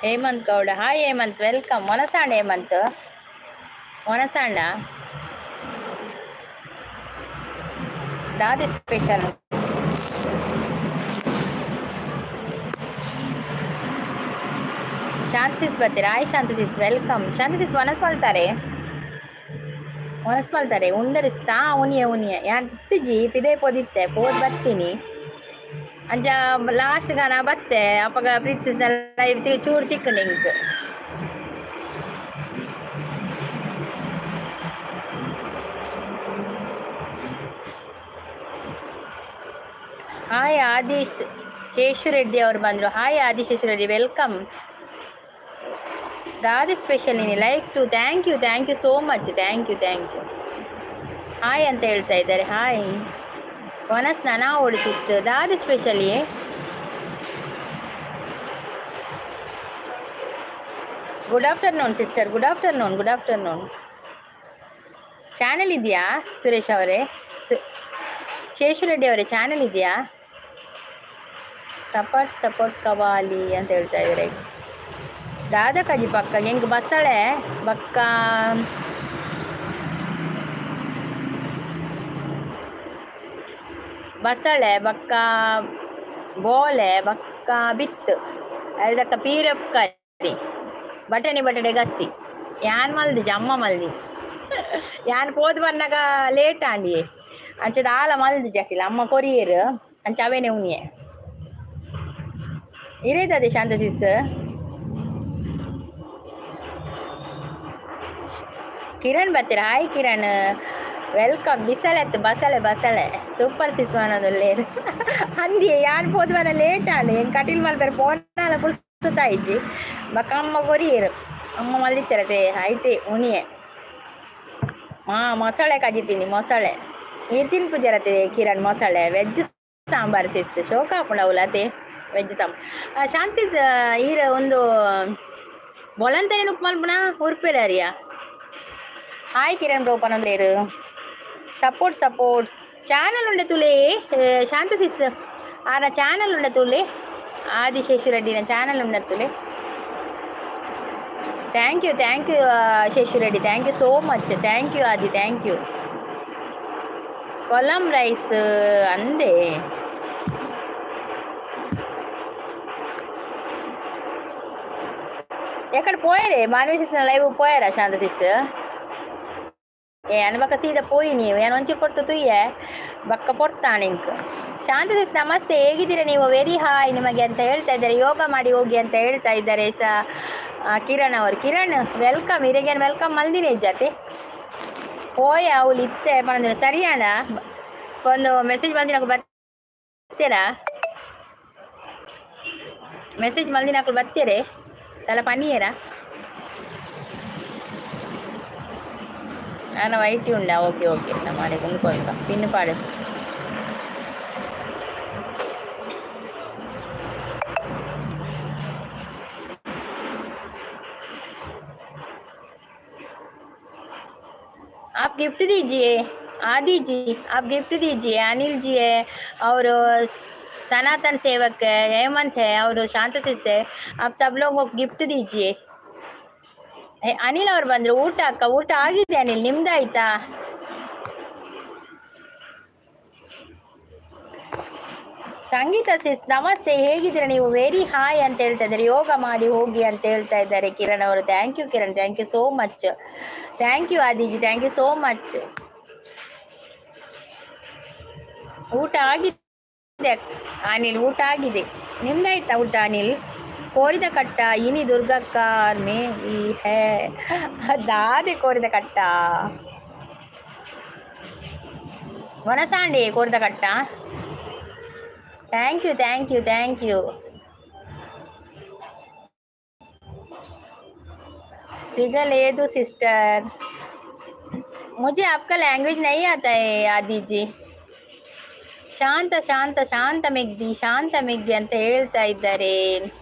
Hemant Gowda, hi Hemanth, welcome. ವನಸಾಂಡ್ ಹೇಮಂತ್, ವನಸಾಂಡ? ದಾದೆ ಸ್ಪೆಷಲ್? ಶಾಂತಿಸ್ ಬರ್ತೀರಾ? Hi ಶಾಂತಿಸಿಸ್, welcome. ಶಾಂತಿಸಿಸ್, ವನಸ್ ಮಲ್ತಾರೆ? ವನಸ್ ಮಲ್ತಾರೆ? ಉಂಡರಿ ಸಾ ಉನಿಯ ಉನಿಯ ಯಾನ್ ಜಿ ಪಿದೆ ಪೊದಿತ್ತೆ ಪೋದ್ ಬರ್ತೀನಿ. ಅಂಚ ಲಾಸ್ಟ್ ಗಾನ ಬತ್ತೆ ಅಪಗ ಪ್ರೀತಿಸ್ ಲೈವ್ ಚೂರು ತಿಕ್ಕಂಡು ಎಂಕ್. ಹಾಯ್ ಆದಿ ಶೇಷುರೆಡ್ಡಿ ಅವರು ಬಂದರು. ಹಾಯ್ ಆದಿ ಶೇಷುರೆಡ್ಡಿ, welcome. ದಾದಿ ಸ್ಪೆಷಲ್ ನೀನು? Like to, thank you, thank you so much, thank you, thank you. Hi ಅಂತ ಹೇಳ್ತಾ ಇದ್ದಾರೆ. ಹಾಯ್. ವನಸ್ ನಾ ಓಡಿಸಿಸ್. ದಾದಿ special? Good afternoon sister, good afternoon, good afternoon. Channel ಇದೆಯಾ ಸುರೇಶ್ ಅವರೇ? ಶೇಷುರೆಡ್ಡಿ ಅವರೇ, ಚಾನಲ್ ಇದೆಯಾ? ಸಪೋರ್ಟ್ ಸಪೋರ್ಟ್ ಕವಾಲಿ ಅಂತ ಹೇಳ್ತಾ ಇದ್ದಾರೆ. ದಾದ ಕಜಿ ಪಕ್ಕ ಎಂಕ್ ಬಸಳೆ ಬಕ್ಕ ಬಸಳೆ ಬಕ್ಕ ಬೋಲೆ ಬಕ್ಕ ಬಿತ್ತು ಅದಕ್ಕ ಪೀರಪ್ಕರಿ ಬಟಣಿ ಬಟಣೆ ಗಸಿ. ಯಾನ್ ಮಲ್ದಿ ಅಮ್ಮ ಮಲ್ದಿ. ಯಾನ್ ಪೋದು ಬನ್ನಗ ಲೇಟ್ ಆಂಡಿ. ಅಂಚ ದಾಲ ಮಲ್ದಿ ಜಕಿಲ ಅಮ್ಮ ಕೊರಿಯರ್. ಅಂಚ ಅವೇನೆ ಉನಿಯೆ ಇರೇತದೆ. ಶಾಂತ ಸಿಸ್, ಕಿರಣ್ ಬರ್ತೀರಾ? Hi Kiran, welcome. ಬಿಸಳೆ ಬಸಳೆ ಬಸಳೆ. ಸೂಪರ್ ಸಿಸ್ ಅನ್ನೋದು ಅಂದಿ. ಯಾನ್ ಪೋದು ಬರ ಲೇಟ್ ಆಂಡ್. ಎಂಕ್ ಕಟೀಲ್ ಮಲ್ಪೆರೆ ಪೋನಾಲ ಪುರ್ಸುತ್ತ ಇಜ್ಜಿ. ಬೊಕ್ಕ ಅಮ್ಮ ಕೊರಿಯೆರ್, ಅಮ್ಮ ಮಲ್ದಿತ್ತೆರತೆ. ಐಟೆ ಉನಿಯೆ. ಮಾ ಮೊಸಳೆ ಕಜಿಪಿನಿ ಮೊಸಳೆ. ನೀರು ತಿನ್ಪುಜರತೆ ಕಿರಣ್ ಮೊಸಳೆ? Veg sambar sis. ಶೋಕ ಆಪುಂಡು ಅವುಲತೆ ವೆಜ್ ಸಾಂಬಾರ್. ಶಾಂತ್ ಸಿಸ್, ಈರ್ ಒಂದು ಬೊಲಂತನೆ ಉಪ್ಪು ಮಲ್ಪುನ ಉರ್ಪೆಲರಿಯ? ಹಾಯ್ ಕಿರಣ್ ಬ್ರೋ ಪನೊಂದೇರು. Support support. ಚಾನಲ್ ಉಂಡೆ ತುಲೆ ಶಾಂತ ಸಿಸ್. ಆನ ಚಾನಲ್ ಉಂಡೆ ತುಲೆ. ಆದಿಶೇಷು ರೆಡ್ಡಿನ ಚಾನಲ್ ಉಂಡೆ ತುಲೆ. Thank you, thank you Sheshu Reddy, thank you so much. Thank you Adi, thank you. ಕೊಲಂ rice ಅಂದೆ. ಎಕಡೆ ಪೋಯರೆ? ಮಾನ್ವಿ ಸಿಸ್ ಲೈವ್ ಪೋಯರ ಶಾಂತ ಸಿಸ್? ಏ ಅನ್ಬಕ್ಕ ಸೀದಾ ಪೋಯಿ ನೀವು. ಏನು ಒಂಚೂರು ಕೊಡ್ತು ತುಯ್ಯೆ ಬಕ್ಕ ಪೊರ್ತಾಣ ಇಂಕ್. ಶಾಂತ ಸಿಸ್ ನಮಸ್ತೆ, ಹೇಗಿದ್ದೀರಾ ನೀವು? ವೆರಿ ಹಾಯ್ ನಿಮಗೆ ಅಂತ ಹೇಳ್ತಾ ಇದ್ದಾರೆ. ಯೋಗ ಮಾಡಿ ಹೋಗಿ ಅಂತ ಹೇಳ್ತಾ ಇದ್ದಾರೆ ಸ ಕಿರಣ್ ಅವರು. ಕಿರಣ್, welcome. ಇರೆಗೇನು welcome ಮಲ್ದಿನಿ ಜಾತಿ ಪೋಯ ಅವಳು ಇತ್ತೆ ಪನಂದಿನ. ಸರಿಯಾಣ ಒಂದು ಮೆಸೇಜ್ ಬಂದಿನ ಬರ್ತೀರಾ? ಮೆಸೇಜ್ ಮಲ್ದಿನಕುಲು ಬರ್ತೀರೆ ತಲ ಪನಿಯರ? ನಾನು ವೈಟಿ ಉಂಡಾ? ಓಕೆ ಓಕೆ, ನಮ್ಮ ಕುಂದ್ಕೊಳ್ಕ ಪಿನ್ ಪಾಡು. आप गिफ्ट दीजिए आदि जी, आप गिफ्ट दीजिए। अनिल जी है और सनातन सेवक है, हेमंत है और शांत सिस है। आप सब लोगों को गिफ्ट दीजिए. ಅನಿಲ್ ಅವ್ರು ಬಂದ್ರು. ಊಟ ಅಕ್ಕ? ಊಟ ಆಗಿದೆ ಅನಿಲ್, ನಿಮ್ದಾಯ್ತಾ? ಸಂಗೀತ ಸಿಸ್ ನಮಸ್ತೆ, ಹೇಗಿದ್ದೀರಾ ನೀವು? ವೆರಿ ಹಾಯ್ ಅಂತ ಹೇಳ್ತಾ ಇದ್ದಾರೆ. ಯೋಗ ಮಾಡಿ ಹೋಗಿ ಅಂತ ಹೇಳ್ತಾ ಇದ್ದಾರೆ ಕಿರಣ್ ಅವರು. Thank you Kiran, thank you so much. Thank you ಆದಿಜಿ, thank you so much. ಊಟ ಆಗಿದೆ ಅನಿಲ್, ಊಟ ಆಗಿದೆ. ನಿಮ್ದಾಯ್ತಾ ಊಟ ಅನಿಲ್? ಕೋರಿದ ಕಟ್ಟ ಇನಿ ದುರ್ಗಕ್ಕ ಮೇ ಈ ಹೇ ದಾದೆ ಕೋರಿದ ಕಟ್ಟ ವನಸಾಂಡಿ ಕೋರಿದ ಕಟ್ಟ. Thank you, thank you, thank you. ಸಿಗಲೇದು sister. मुझे आपका लैंग्वेज नहीं आता है आदि जी. ಶಾಂತ ಶಾಂತ ಶಾಂತ ಮೆಗ್ದಿ, ಶಾಂತ ಮೆಗ್ದಿ ಅಂತ ಹೇಳ್ತಾ ಇದ್ದಾರೆ.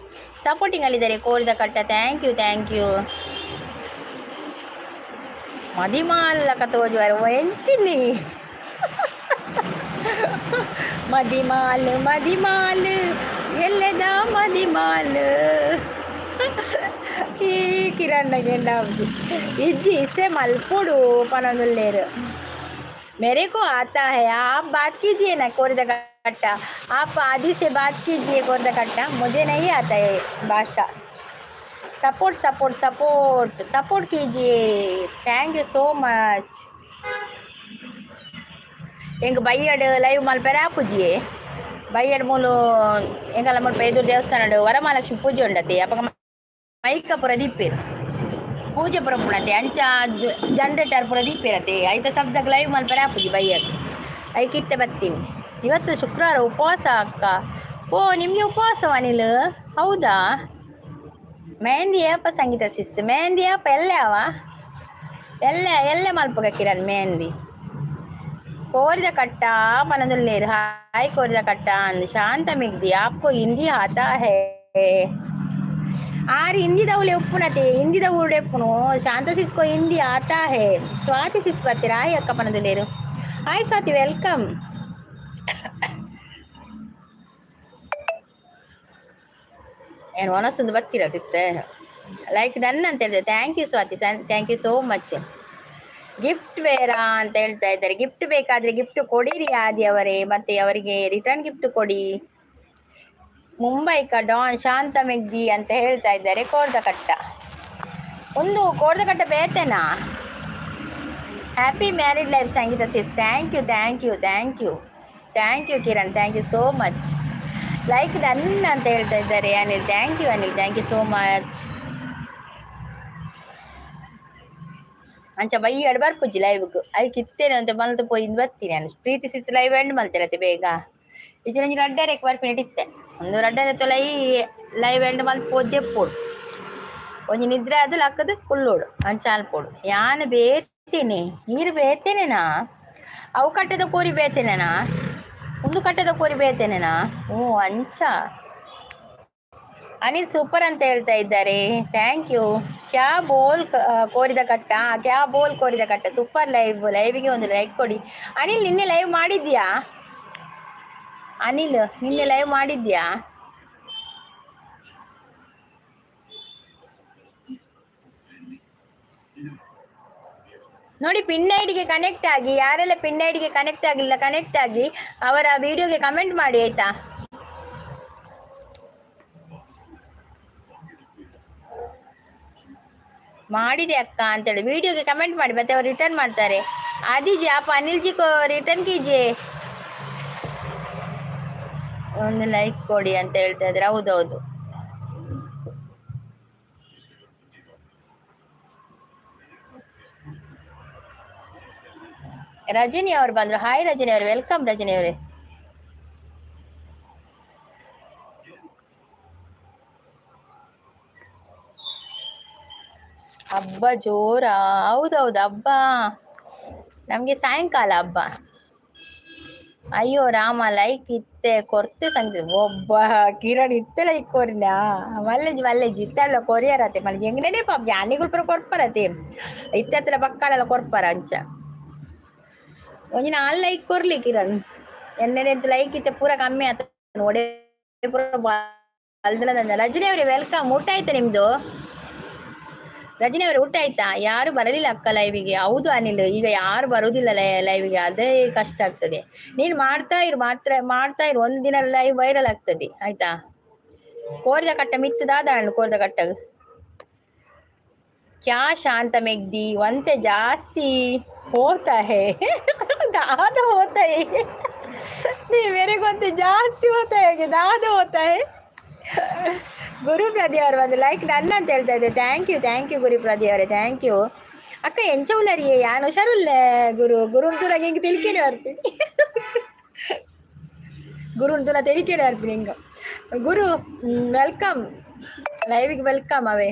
ಸಪೋರ್ಟಿಂಗ್ ಅಲ್ಲಿದ್ದಾರೆ ಕೋರಿದ ಕಟ್ಟ. Thank you, thank you. ಮದಿಮಾಲ್ಲ ತೋಜುವಾರ ಎಂಚಿನಿ ಮದಿಮಾಲ್ ಮದಿಮಾಲ್ ಎಲ್ಲೆದ ಮದಿಮಾಲ್. ಈ ಕಿರಣ್ ಇಜ್ಜಿ ಇಸೆ ಮಲ್ಪೊಡು ಪನೊಂದುಲ್ಲೇರು. मेरे को आता है, आप बात कीजिए ना कोरदा कट्टा। आप आदि से बात कीजिए कोरदा कट्टा, मुझे नहीं आता है भाषा। सपोर्ट सपोर्ट सपोर्ट सपोर्ट कीजिए। Thank you so much. ಎಂಕ್ ಬೈಯಡ್ ಲೈವ್ ಮಲ್ಪೆರೆ ಆಪುಜಿಯೇ. ಬೈಯಡ್ ಮೂಲು ಎಂಕಲ್ಲ ಮುಲ್ಪ ಎದುರು ದೇವಸ್ಥಾನಡ್ ವರಮಹಾಲಕ್ಷ್ಮಿ ಪೂಜೆ ಉಂಡತೆ. ಅಪಗ ಮೈಕ ಪೂರ ದೀಪೆರ್, ಪೂಜೆ ಪೂರ ಉಪ್ಪುನತೆ. ಅಂಚ ಜನರೇಟರ್ ಪೂರ ದೀಪೆರತೆ. ಐತ ಶಬ್ದಕ್ಕೆ ಲೈವ್ ಮಲ್ಪೆರೆ ಆಪುಜಿ ಬೈಯಗ್. ಐಕ್ ಇತ್ತೆ ಬತ್ತೀನಿ. ಇವತ್ತು ಶುಕ್ರವಾರ, ಉಪವಾಸ ಅಕ್ಕ. ಓ, ನಿಮಗೆ ಉಪವಾಸ ಅನಿಲ್? ಹೌದಾ? ಮೆಹಂದಿ ಏಪ ಸಂಗೀತ ಸಿಸ್? ಮೆಹಂದಿ ಏಪ? ಎಲ್ಲೆ ಅವ ಎಲ್ಲೆ ಎಲ್ಲೆ ಮಲ್ಪುಗ ಕಿರಣ್ ಮೆಹಂದಿ? ಕೋರಿದ ಕಟ್ಟ ಪನದುಲ್ಲೇರು. ಹಾಯ್ ಕೋರಿದ ಕಟ್ಟ ಅಂದ್. ಶಾಂತ ಮಿಗ್ದಿ, आपको हिंदी आता है? ಆರ್ ಹಿಂದಿದವುಲೆ ಉಪ್ಪುನತೆ, ಹಿಂದಿದ ಊರುಡೆ ಉಪ್ಪುನು. ಶಾಂತ ಸಿಸ್ಕೋ ಹಿಂದಿ ಆತಾ ಹೇ. ಸ್ವಾತಿ ಸಿಸ್ ಬರ್ತೀರಾ? ಹಾಯ್ ಅಕ್ಕ ಪನದುಲ್ಲೇರು. Hi Swathi, welcome. ಏನು ಒನಸೊಂದು ಬರ್ತೀರಾ ತಿತ್ತೆ. ಲೈಕ್ ಡನ್ ಅಂತ ಹೇಳ್ತಾರೆ. Thank you Swati, thank you so much. Gift Khera ಅಂತ ಹೇಳ್ತಾ ಇದ್ದಾರೆ. ಗಿಫ್ಟ್ ಬೇಕಾದರೆ ಗಿಫ್ಟ್ ಕೊಡಿರಿ ಆದಿ ಅವರೇ, ಮತ್ತೆ ಅವರಿಗೆ ರಿಟರ್ನ್ ಗಿಫ್ಟ್ ಕೊಡಿ. ಮುಂಬೈ ಕ ಡಾನ್ ಶಾಂತ ಮೆಗ್ಗಿ ಅಂತ ಹೇಳ್ತಾ ಇದ್ದಾರೆ. ಕೋರ್ದಕಟ್ಟ ಒಂದು ಕೋರ್ದಕಟ್ಟ ಬೇತೇನಾ? Happy married life Sangeetha sis. Thank you, thank you, thank you, thank you Kiran, thank you so much. Like done ಅಂತ ಹೇಳ್ತಾ ಇದ್ದಾರೆ Anil. Thank you Anil, thank you so much. ಅಂಚ ಬೈಯಡ್ ಬರ್ಪುಜಿ ಲೈವ್ಗ್. ಐಕ್ ಇತ್ತೇನೆ ಅಂತ ಮಲ್ತು ಪೋಯಿಂದ್ ಬರ್ತೀನಿ ನಾನು. ಪ್ರೀತಿ ಸಿಸ್ ಲೈವ್ ಎಂಡ್ ಮಲ್ತಿರತ್ತೆ ಬೇಗ. ಇಜ್ಜಿ ಒಂಜಿ ರಡ್ಡರೆಕ್ ಬರ್ಪಿನ ಇತ್ತೆ. ಒಂದು ರಡ್ಡರೆ ತೊಲೈ ಲೈವ್ ಎಂಡ್ ಮಲ್ತ್ ಪೋದು ಜೆಪ್ಪೊಡು. ಒಂಜಿ ನಿದ್ರೆ ಅದು ಲಕ್ಕದು ಕುಲ್ಲೋಡು. ಅಂಚ ಅನ್ಪೋಡು. ಯಾನ್ ಬೇತೇನೆ, ನೀರು ಬೇತೇನೆನಾ? ಅವು ಕಟ್ಟದ ಕೋರಿ ಬೇತೇನೆನಾ? ಒಂದು ಕಟ್ಟದ ಕೋರಿ ಬೇತೇನೆನಾ? ಓ ಅಂಚ. ಅನಿಲ್ ಸೂಪರ್ ಅಂತ ಹೇಳ್ತಾ ಇದ್ದಾರೆ. Thank you. ಕ್ಯಾ ಬೋಲ್ ಕೋರಿದ ಕಟ್ಟ, ಕ್ಯಾ ಬೋಲ್ ಕೋರಿದ ಕಟ್ಟ. ಸೂಪರ್ ಲೈವ್, ಲೈವಿಗೆ ಒಂದು ಲೈಕ್ ಕೊಡಿ. ಅನಿಲ್, ನಿನ್ನೆ ಲೈವ್ ಮಾಡಿದ್ಯಾ? ಅನಿಲ್, ನಿನ್ನೆ ಲೈವ್ ಮಾಡಿದ್ಯಾ? ನೋಡಿ, ಪಿನ್ ಐಡಿಗೆ ಕನೆಕ್ಟ್ ಆಗಿ. ಯಾರೆಲ್ಲ ಪಿನ್ ಐಡಿಗೆ ಕನೆಕ್ಟ್ ಆಗಿಲ್ಲ, ಕನೆಕ್ಟ್ ಆಗಿ ಅವರ ವಿಡಿಯೋಗೆ ಕಮೆಂಟ್ ಮಾಡಿ, ಆಯ್ತಾ? ಮಾಡಿದೆ ಅಕ್ಕ ಅಂತೇಳಿ ವಿಡಿಯೋಗೆ ಕಮೆಂಟ್ ಮಾಡಿ, ಮತ್ತೆ ಅವರು ರಿಟರ್ನ್ ಮಾಡ್ತಾರೆ. ಆದಿಜಿ, ಆಪ ಅನಿಲ್ ಜಿ ರಿಟರ್ನ್ ಕೀಜೆ. ಒಂದು ಲೈಕ್ ಕೊಡಿ ಅಂತ ಹೇಳ್ತಾ ಇದ್ದಾರೆ. ಹೌದೌದು. ರಜನಿ ಅವರು ಬಂದ್ರು. ಹಾಯ್ ರಜನಿ ಅವರು, welcome Rajani ಅವರೇ. ಹಬ್ಬ ಜೋರಾ? ಹೌದೌದು, ಹಬ್ಬ ನಮಗೆ ಸಾಯಂಕಾಲ ಹಬ್ಬ. ಅಯ್ಯೋ ರಾಮ, ಲೈಕ್ ಇತ್ತೆ ಕೊರ್ತೆ ಸಂಗೀತ. ಒಬ್ಬ ಕಿರಣ್ ಇತ್ತೆ ಲೈಕ್ ಕೊರಿನ. ಮಲ್ಲೆಜ್ ಮಲ್ಲೆಜ್ ಇತ್ತಲ್ಲ ಕೊರಿಯರತೆ ಮಲ್ಲೆ ಎಂಗನೇ ಪಾಪ ಜಾನಿಗಳು ಪೂರ ಕೊರ್ಪರತೆ. ಇತ್ತೆ ಹತ್ರ ಬಕ್ಕಾಳೆಲ್ಲ ಕೊರ್ಪರ. ಅಂಚ ಒಂಜಿ ನಾಲ್ ಲೈಕ್ ಕೊರ್ಲಿ ಕಿರಣ್. ಎನ್ನೆನೆ ಲೈಕ್ ಇತ್ತೆ ಪೂರ ಕಮ್ಮಿ ಆತ ನೋಡೆ ಪೂರ. ರಜನಿ ಅವರೇ welcome. ಊಟ ಆಯ್ತಾ ನಿಮ್ದು? ರಜನಿ ಅವರೇ ಊಟ ಆಯ್ತಾ? ಯಾರು ಬರಲಿಲ್ಲ ಅಕ್ಕ ಲೈವಿಗೆ. ಹೌದು ಅನಿಲ್, ಈಗ ಯಾರು ಬರುವುದಿಲ್ಲ ಲೈವಿಗೆ, ಅದೇ ಕಷ್ಟ ಆಗ್ತದೆ. ನೀನು ಮಾಡ್ತಾ ಇರು, ಮಾತ್ರ ಮಾಡ್ತಾ ಇರು, ಒಂದು ದಿನ ಲೈವ್ ವೈರಲ್ ಆಗ್ತದೆ, ಆಯ್ತಾ? ಕೋರಿದ ಕಟ್ಟ ಮಿತ್ತದಾದ ಹಣ್ಣು ಕೋರಿದ ಕಟ್ಟ. ಕ್ಯಾ ಶಾಂತ ಮೆಗ್ದಿ ಒಂತೆ ಜಾಸ್ತಿ ಹೋತಾ ಹೇ ದಾದ ಹೋತಾ ಹೇ. मेरे को ಒಂತೆ ಜಾಸ್ತಿ ಹೋತಾ ಹೇಗೆ ದಾದ ಹೋತಾ ಹೇ. ಗುರುಪ್ರದಿ ಅವರು ಒಂದು ಲೈಕ್ ಡನ್ ಅಂತ ಹೇಳ್ತಾ ಇದ್ದೆ. Thank you, thank you ಗುರುಪ್ರದಿ ಅವರೇ, thank you. ಅಕ್ಕ ಎಂಚ ಉಲ್ಲರಿಯೇ? ಯಾನ್ ಹುಷಾರುಲ್ಲೆ ಗುರು. ಗುರುನ್ ತೂನಗ ಹಿಂಗೆ ತಿಳಿಕೆನೆ ಬರ್ತೀನಿ. ಗುರುನ್ ತೂನ ತೆಲಿಕೆನೆ ಬರ್ತೀನಿ ಹಿಂಗ. ಗುರು welcome, ಲೈವಿಗೆ welcome ಅವೇ.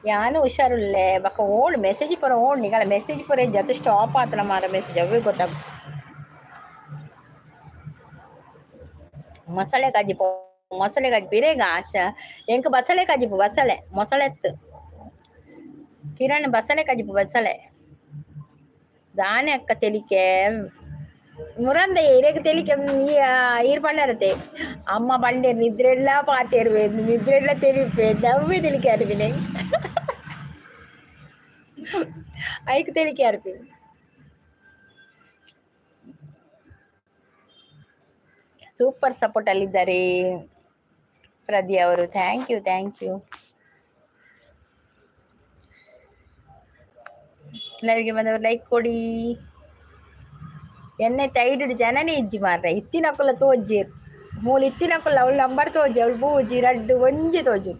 ಯಾನು ಹುಷಾರುಲ್ಲೆ. ಬೊಕ ಓಣ್ ಮೆಸೇಜ್ ಪೂರ ಓಣ್ ನಿಗಳ ಮೆಸೇಜ್ ಪೂರ ಜತು ಸ್ಟಾಪ್ ಆತನ ಮಾರ ಮೆಸೇಜ್ ಅವೇ ಗೊತ್ತಾಗ್ತು. ಮೊಸಳೆ ಕಜಿಪು, ಮೊಸಳೆ ಕಜಿಪು ಇರೇಗ ಆಶಾ. ಎಂಕ್ ಬಸಳೆ ಕಜಿಪು, ಬಸಳೆ ಮೊಸಳೆತ್ತು ಕಿರಣ್. ಬಸಳೆ ಕಜಿಪು, ಬಸಳೆ ದಾನೆ ಅಕ್ಕ ತೆಲಿಕೆ ಮುರಂದ ಇರೆಗ್ ತೆಲಿಕೆ ಈರ್ ಪಂಡರತೆ ಅಮ್ಮ ಬಂಡೇರು ನಿದ್ರೆಲ್ಲ ಪಾತೇರುವೆ ನಿದ್ರೆಲ್ಲ ತೆಲಿಪೆ ನವ್ವೆ ತೆಲಿಕೆ ಅರ್ಪಿನೆ ಐಕ್ ತೆಲಿಕೆ ಅರ್ಪಿ. ಸೂಪರ್ ಸಪೋರ್ಟ್ ಅಲ್ಲಿದ್ದಾರೆ ಪ್ರದಿ ಅವರು. Thank you thank you. ಲೈವ್ಗೆ ಬಂದವರು ಲೈಕ್ ಕೊಡಿ. ಎಣ್ಣೆ ತೈಡು ಜನನೇ ಇಜ್ಜಿ ಮಾರ್ರೆ ಇತ್ತಿನಕುಲ ತೋಜ್ಜೇರು ಮೂಲು ಇತ್ತಿನಕುಲ ಅವಳು ನಂಬರ್ ತೋಜಿ ಅವಳು ಬೂಜಿ ರಡ್ಡು ಒಂಜಿ ತೋಜು.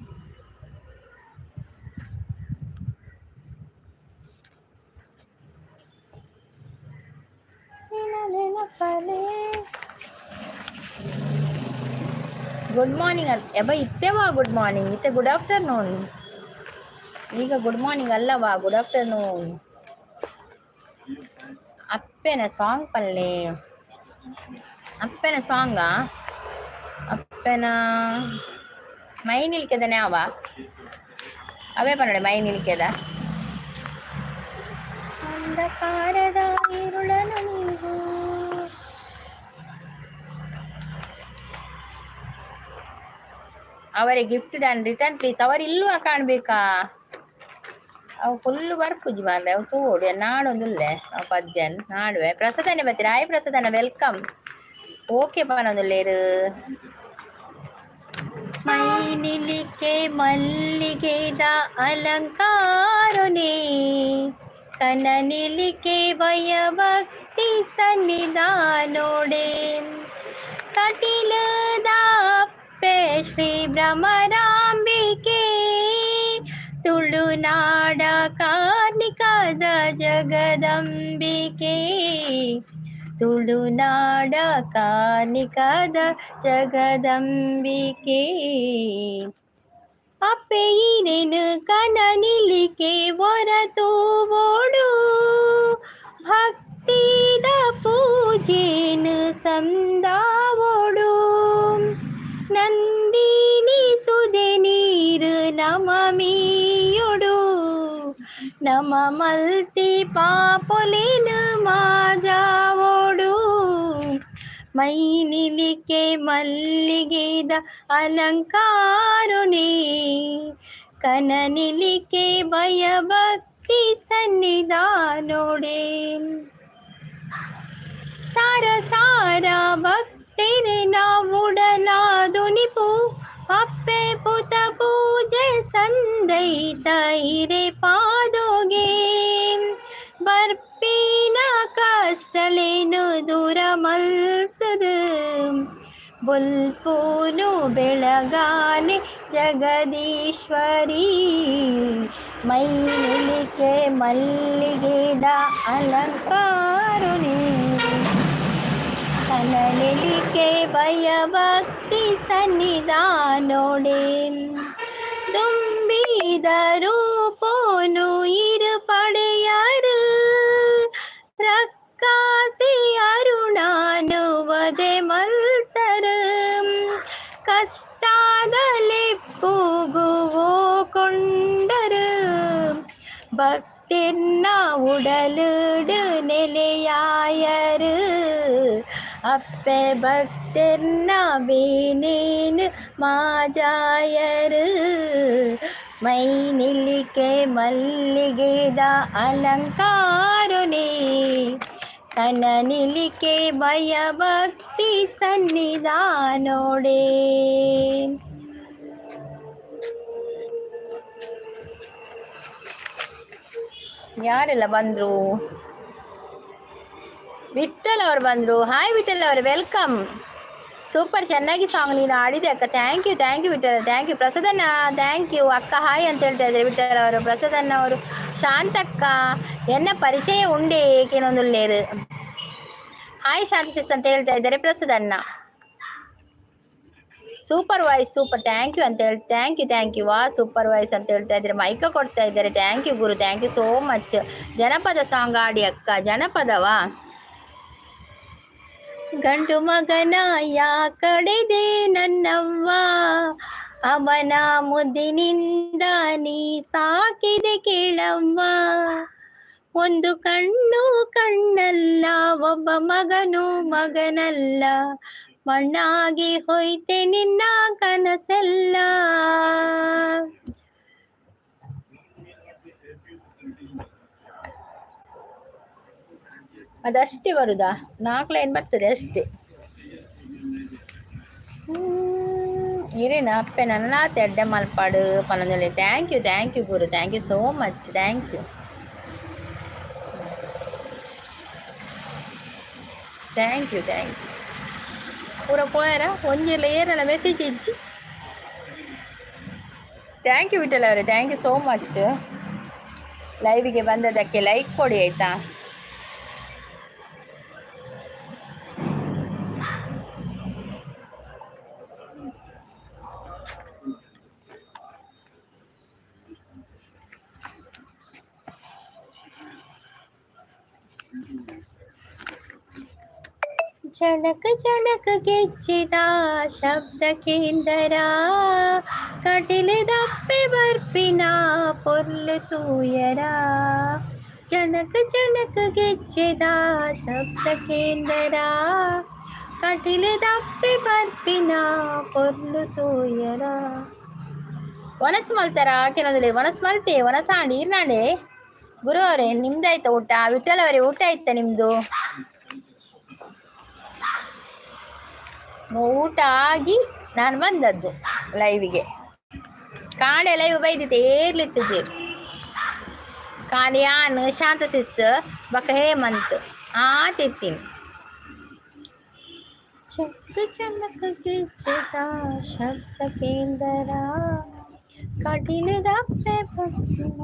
ಗುಡ್ ಮಾರ್ನಿಂಗ್ ಅಬ್ಬ ಇತ್ತೆವಾ ಗುಡ್ ಮಾರ್ನಿಂಗ್ ಇತ್ತೆ ಗುಡ್ ಆಫ್ಟರ್ನೂನ್. ಈಗ ಗುಡ್ ಮಾರ್ನಿಂಗ್ ಅಲ್ಲವಾ ಗುಡ್ ಆಫ್ಟರ್ನೂನ್. ಅಪ್ಪೆನ ಸಾಂಗ್ ಪಲ್ಲೆ ಅಪ್ಪೆನ ಸಾಂಗಾ ಅಪ್ಪೆನ ಮೈ ನಿಲ್ಕೆದನೆ ಅವ ಅವೇ ಪನ್ನಡೆ ಮೈ ನಿಲ್ಕೆದ ಅಂಧಕಾರದ ಇರುಳನು ನೀವು ಅವರೇ ಗಿಫ್ಟ್ ಡನ್ ರಿಟರ್ನ್ ಪ್ಲೀಸ್. ಅವರು ಇಲ್ವಾ ಕಾಣಬೇಕಾ? ಅವು ಫುಲ್ ಬರ್ಪುಜಿ ಮಾರ್ರೆ ಅವು ತೋಡು ನಾಡೊಂದುಲ್ಲೆ ಅವು ಪದ್ಯನ್ ನಾಡುವೆ. ಪ್ರಸಾದನೆ ಬರ್ತೀರಾ? ಹಾಯ್ ಪ್ರಸಾದನ welcome. Okay ಪನೊಂದುಲ್ಲೇರು. ಮೈ ನಿಲಿಕೆ ಮಲ್ಲಿಗೆದ ಅಲಂಕಾರನೇ ಕನ ನಿಲಿಕೆ ಭಯಭಕ್ತಿ ಸನ್ನಿಧಾನೋಡೆ ಕಟಿಲದಾಪ್ಪೆ ಶ್ರೀ ಭ್ರಮರಾಂಬಿಕೆ ತುಳುನಾಡ ಕಾರ್ಣಿಕದ ಜಗದಂಬಿಕೆ ತುಳುನಾಡ ಕಾರ್ಣಿಕದ ಜಗದಂಬಿಕೆ ಅಪ್ಪೆಯಿರೆನು ಕನ ನಿಲಿಕೆ ಒರತೂವೋಡು ಭಕ್ತಿದ ಪೂಜೆನು ಸಂದಾವೋಡು ನಂದಿನಿ ಸುದೆ ನೀರು ನಮಮಿಯೊಡು ನಮ ಮಲ್ತಿ ಪಾಪೊಲೆನು ಮಾಜಾವೋಡು ಮೈ ನಿಲಿಕೆ ಮಲ್ಲಿಗೆದ ಅಲಂಕಾರುಣಿ ಕನ ನಿಲಿಕೆ ಭಯಭಕ್ತಿ ಸನ್ನಿಧಾನೋಡೆ ಸಾರ ಸಾರ ಭಕ್ತಿರೆ ನಾವುಡಲಾದುನಿಪು ಅಪ್ಪೆ ಪುತ ಪೂಜೆ ಸಂದೈತ ಇರೆ ಪಾದೋಗೆ ಬರ್ಪಿನ ಕಷ್ಟಲೇನು ದೂರ ಮಲ್ತದು ಬುಲ್ಪೂನು ಬೆಳಗಾಲೆ ಜಗದೀಶ್ವರಿ ಮೈ ನಿಲಿಕೆ ಮಲ್ಲಿಗೆದ ಅಲಂಕಾರುಣಿ ಕನಲಿಕೆ ಭಯಭಕ್ತಿ ಸನ್ನಿಧಾನೋಡೆ ತುಂಬಿದ ರೂಪೋನು ಇರು ಪಡೆಯರು ರಕ್ಕಾಸಿ ಅರುಣಾನು ವದೆ ಮಲ್ತರು ಕಷ್ಟಾದಲೆಪ್ಪುಗುವೋ ಕೊಂಡರು ಭಕ್ತಿರ್ನ ಉಡಲುಡು ನೆಲೆಯಾಯರು ಅಪ್ಪೆ ಭಕ್ತಿರ್ನ ಬೇನೇನು ಮಾಜಾಯರು ಮೈ ನಿಲಿಕೆ ಮಲ್ಲಿಗೆದ ಅಲಂಕಾರುಣಿ ಕನ ನಿಲಿಕೆ ಭಯಭಕ್ತಿ ಸನ್ನಿಧಾನೋಡೆ. ಯಾರೆಲ್ಲ ಬಂದರು? ವಿಠಲ್ ಅವರು ಬಂದರು. ಹಾಯ್ ವಿಠಲ್ ಅವರು, welcome. Super ಚೆನ್ನಾಗಿ ಸಾಂಗ್ ನೀನು ಆಡಿದೆ ಅಕ್ಕ. Thank you thank you Vithal, thank you ಪ್ರಸಾದಣ್ಣ, thank you ಅಕ್ಕ. ಹಾಯ್ ಅಂತ ಹೇಳ್ತಾ ಇದ್ದಾರೆ ವಿಠಲ್ ಅವರು, ಪ್ರಸಾದಣ್ಣ ಅವರು. ಶಾಂತಕ್ಕ ಎನ್ನ ಪರಿಚಯ ಉಂಡೆ ಏಕೇನೊಂದುಲ್ಲೇರು. ಹಾಯ್ ಶಾಂತಿ ಸಿಸ್ ಅಂತ ಹೇಳ್ತಾ ಇದ್ದಾರೆ ಪ್ರಸಾದಣ್ಣ. Super voice super, thank you ಅಂತ ಹೇಳಿ, thank you thank you. ವಾ ಸೂಪರ್ ವಾಯ್ಸ್ ಅಂತ ಹೇಳ್ತಾ ಇದ್ದಾರೆ, ಮೈಕ ಕೊಡ್ತಾ ಇದ್ದಾರೆ. Thank you Guru, thank you so much. ಜನಪದ ಸಾಂಗ್ ಆಡಿ ಅಕ್ಕ. ಜನಪದವಾ? ಗಂಡು ಮಗನ ಯಾ ಕಡೆದೆ ನನ್ನವ್ವ, ಅವನ ಮುದ್ದಿನಿಂದ ನೀ ಸಾಕಿದೆ ಕೇಳವ್ವ. ಒಂದು ಕಣ್ಣು ಕಣ್ಣಲ್ಲ, ಒಬ್ಬ ಮಗನು ಮಗನಲ್ಲ, ಮಣ್ಣಾಗಿ ಹೋಯ್ತೆ ನಿನ್ನ ಕನಸೆಲ್ಲ. ಅದಷ್ಟೇ ಬರುದಾ? 4 ಲೈನ್ ಬರ್ತದೆ ಅಷ್ಟೇ. ಇರೇನ ಅಪ್ಪೆ ನನ್ನ ಎಡ್ಡೆ ಮಲ್ಪಾಡು ಪನೊಂದು. Thank you, thank you Guru, thank you so much, thank you, thank you, thank you. ಪೂರ ಪೋಯರ ಒಂಜಿರ್ಲ ಏರಲ್ಲ ಮೆಸೇಜ್ ಇಜ್ಜಿ. Thank you Vithal ಅವರೇ, thank you so much. ಲೈವಿಗೆ ಬಂದದಕ್ಕೆ ಲೈಕ್ ಕೊಡಿ ಆಯಿತಾ. ಚಣಕ ಚಣಕ ಗೆಜ್ಜಿದ ಶಬ್ದ ಕೇಂದರ, ಕಟಿಲದಪ್ಪೆ ಬರ್ಪಿನ ಪೊರ್ಲು ತೂಯರ. ಚಣಕ ಚಣಕ ಗೆಜ್ಜೆದ ಶಬ್ದ ಕೇಂದರ, ಕಟಿಲದಪ್ಪೆ ಬರ್ಪಿನ ಪೊರ್ಲು ತೂಯರ. ಒನಸು ಮಲ್ತಾರ ಕೆಲವೊಂದು ಒನಸು ಮಲ್ತೆ ಒನಸಾಂಡ್ ಈರ್ನಾಂಡೆ. ಗುರು ಅವರೇ ನಿಮ್ದಾಯ್ತಾ ಊಟ? ವಿಠಲ್ ಅವರೇ ಊಟ ಆಯ್ತಾ ನಿಮ್ಮದು? ಊಟ ಆಗಿ ನಾನು ಬಂದದ್ದು ಲೈವಿಗೆ. ಕಾಡೆ ಲೈವ್ ಬೈದಿತ್ತೆ ಏರ್ಲಿತ್ತು ಜೀರ್ ಕಾಲಿ ಯಾನ್ ಶಾಂತ ಸಿಸ್ ಬಕ ಹೇಮಂತ್ ಆತಿತ್ತೀನಿ. ಚಕ್ಕ ಚಮಕ ಗೆಜ್ಜೆದ ಶಬ್ದ ಕೇಂದರ, ಕಟಿಲದಪ್ಪೆ ಬರ್ಪಿನ.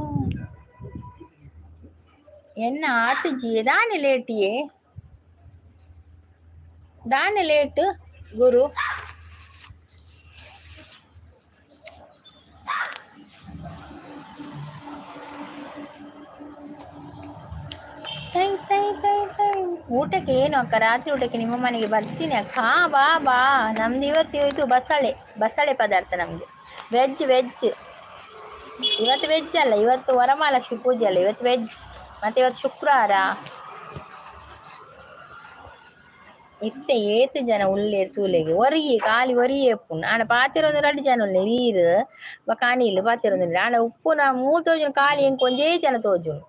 ಎನ್ನ ಆತುಜಿ ದಾನೆ ಲೇಟಿಯೇ, ದಾನೆ ಲೇಟ್ ಗುರು. ತೈ ತೈ ತೈ ತೈ. ಊಟಕ್ಕೆ ಏನು ಅಕ್ಕ? ರಾತ್ರಿ ಊಟಕ್ಕೆ ನಿಮ್ಮ ಮನೆಗೆ ಬರ್ತೀನಿ ಅಕ್ಕ. ಹಾಂ ಬಾ ಬಾ. ನಮ್ದು ಇವತ್ತು ಇದು ಬಸಳೆ, ಬಸಳೆ ಪದಾರ್ಥ ನಮ್ಮದು. ವೆಜ್ ವೆಜ್ ಇವತ್ತು. ವೆಜ್ ಅಲ್ಲ ಇವತ್ತು, ವರಮಹಾಲಕ್ಷ್ಮಿ ಪೂಜೆ ಅಲ್ಲ ಇವತ್ತು, ವೆಜ್. ಮತ್ತು ಇವತ್ತು ಶುಕ್ರವಾರ. ಇತ್ತೆ ಏತ್ ಜನ ಉಲ್ಲೇರ್ ತೂಲೆಗೆ ಒರಿಯೆ ಖಾಲಿ ಒರಿಯೆ ಉಪ್ಪುಂಡು. ಆಂಡ ಪಾತೆರೊಂದು ರಡ್ಡ್ ಜನ ಉಲ್ಲೆರ್, ಈರ್ ಬೊಕ ಅನಿಲ್ ಪಾತೆರೊಂದುಲ್ಲೆರ್. ಆಂಡ ಉಪ್ಪುನ ಮೂಲು ತೋಜುನು ಖಾಲಿ ಎಂಕ್ ಒಂಜೇ ಜನ ತೋಜುಂಡು.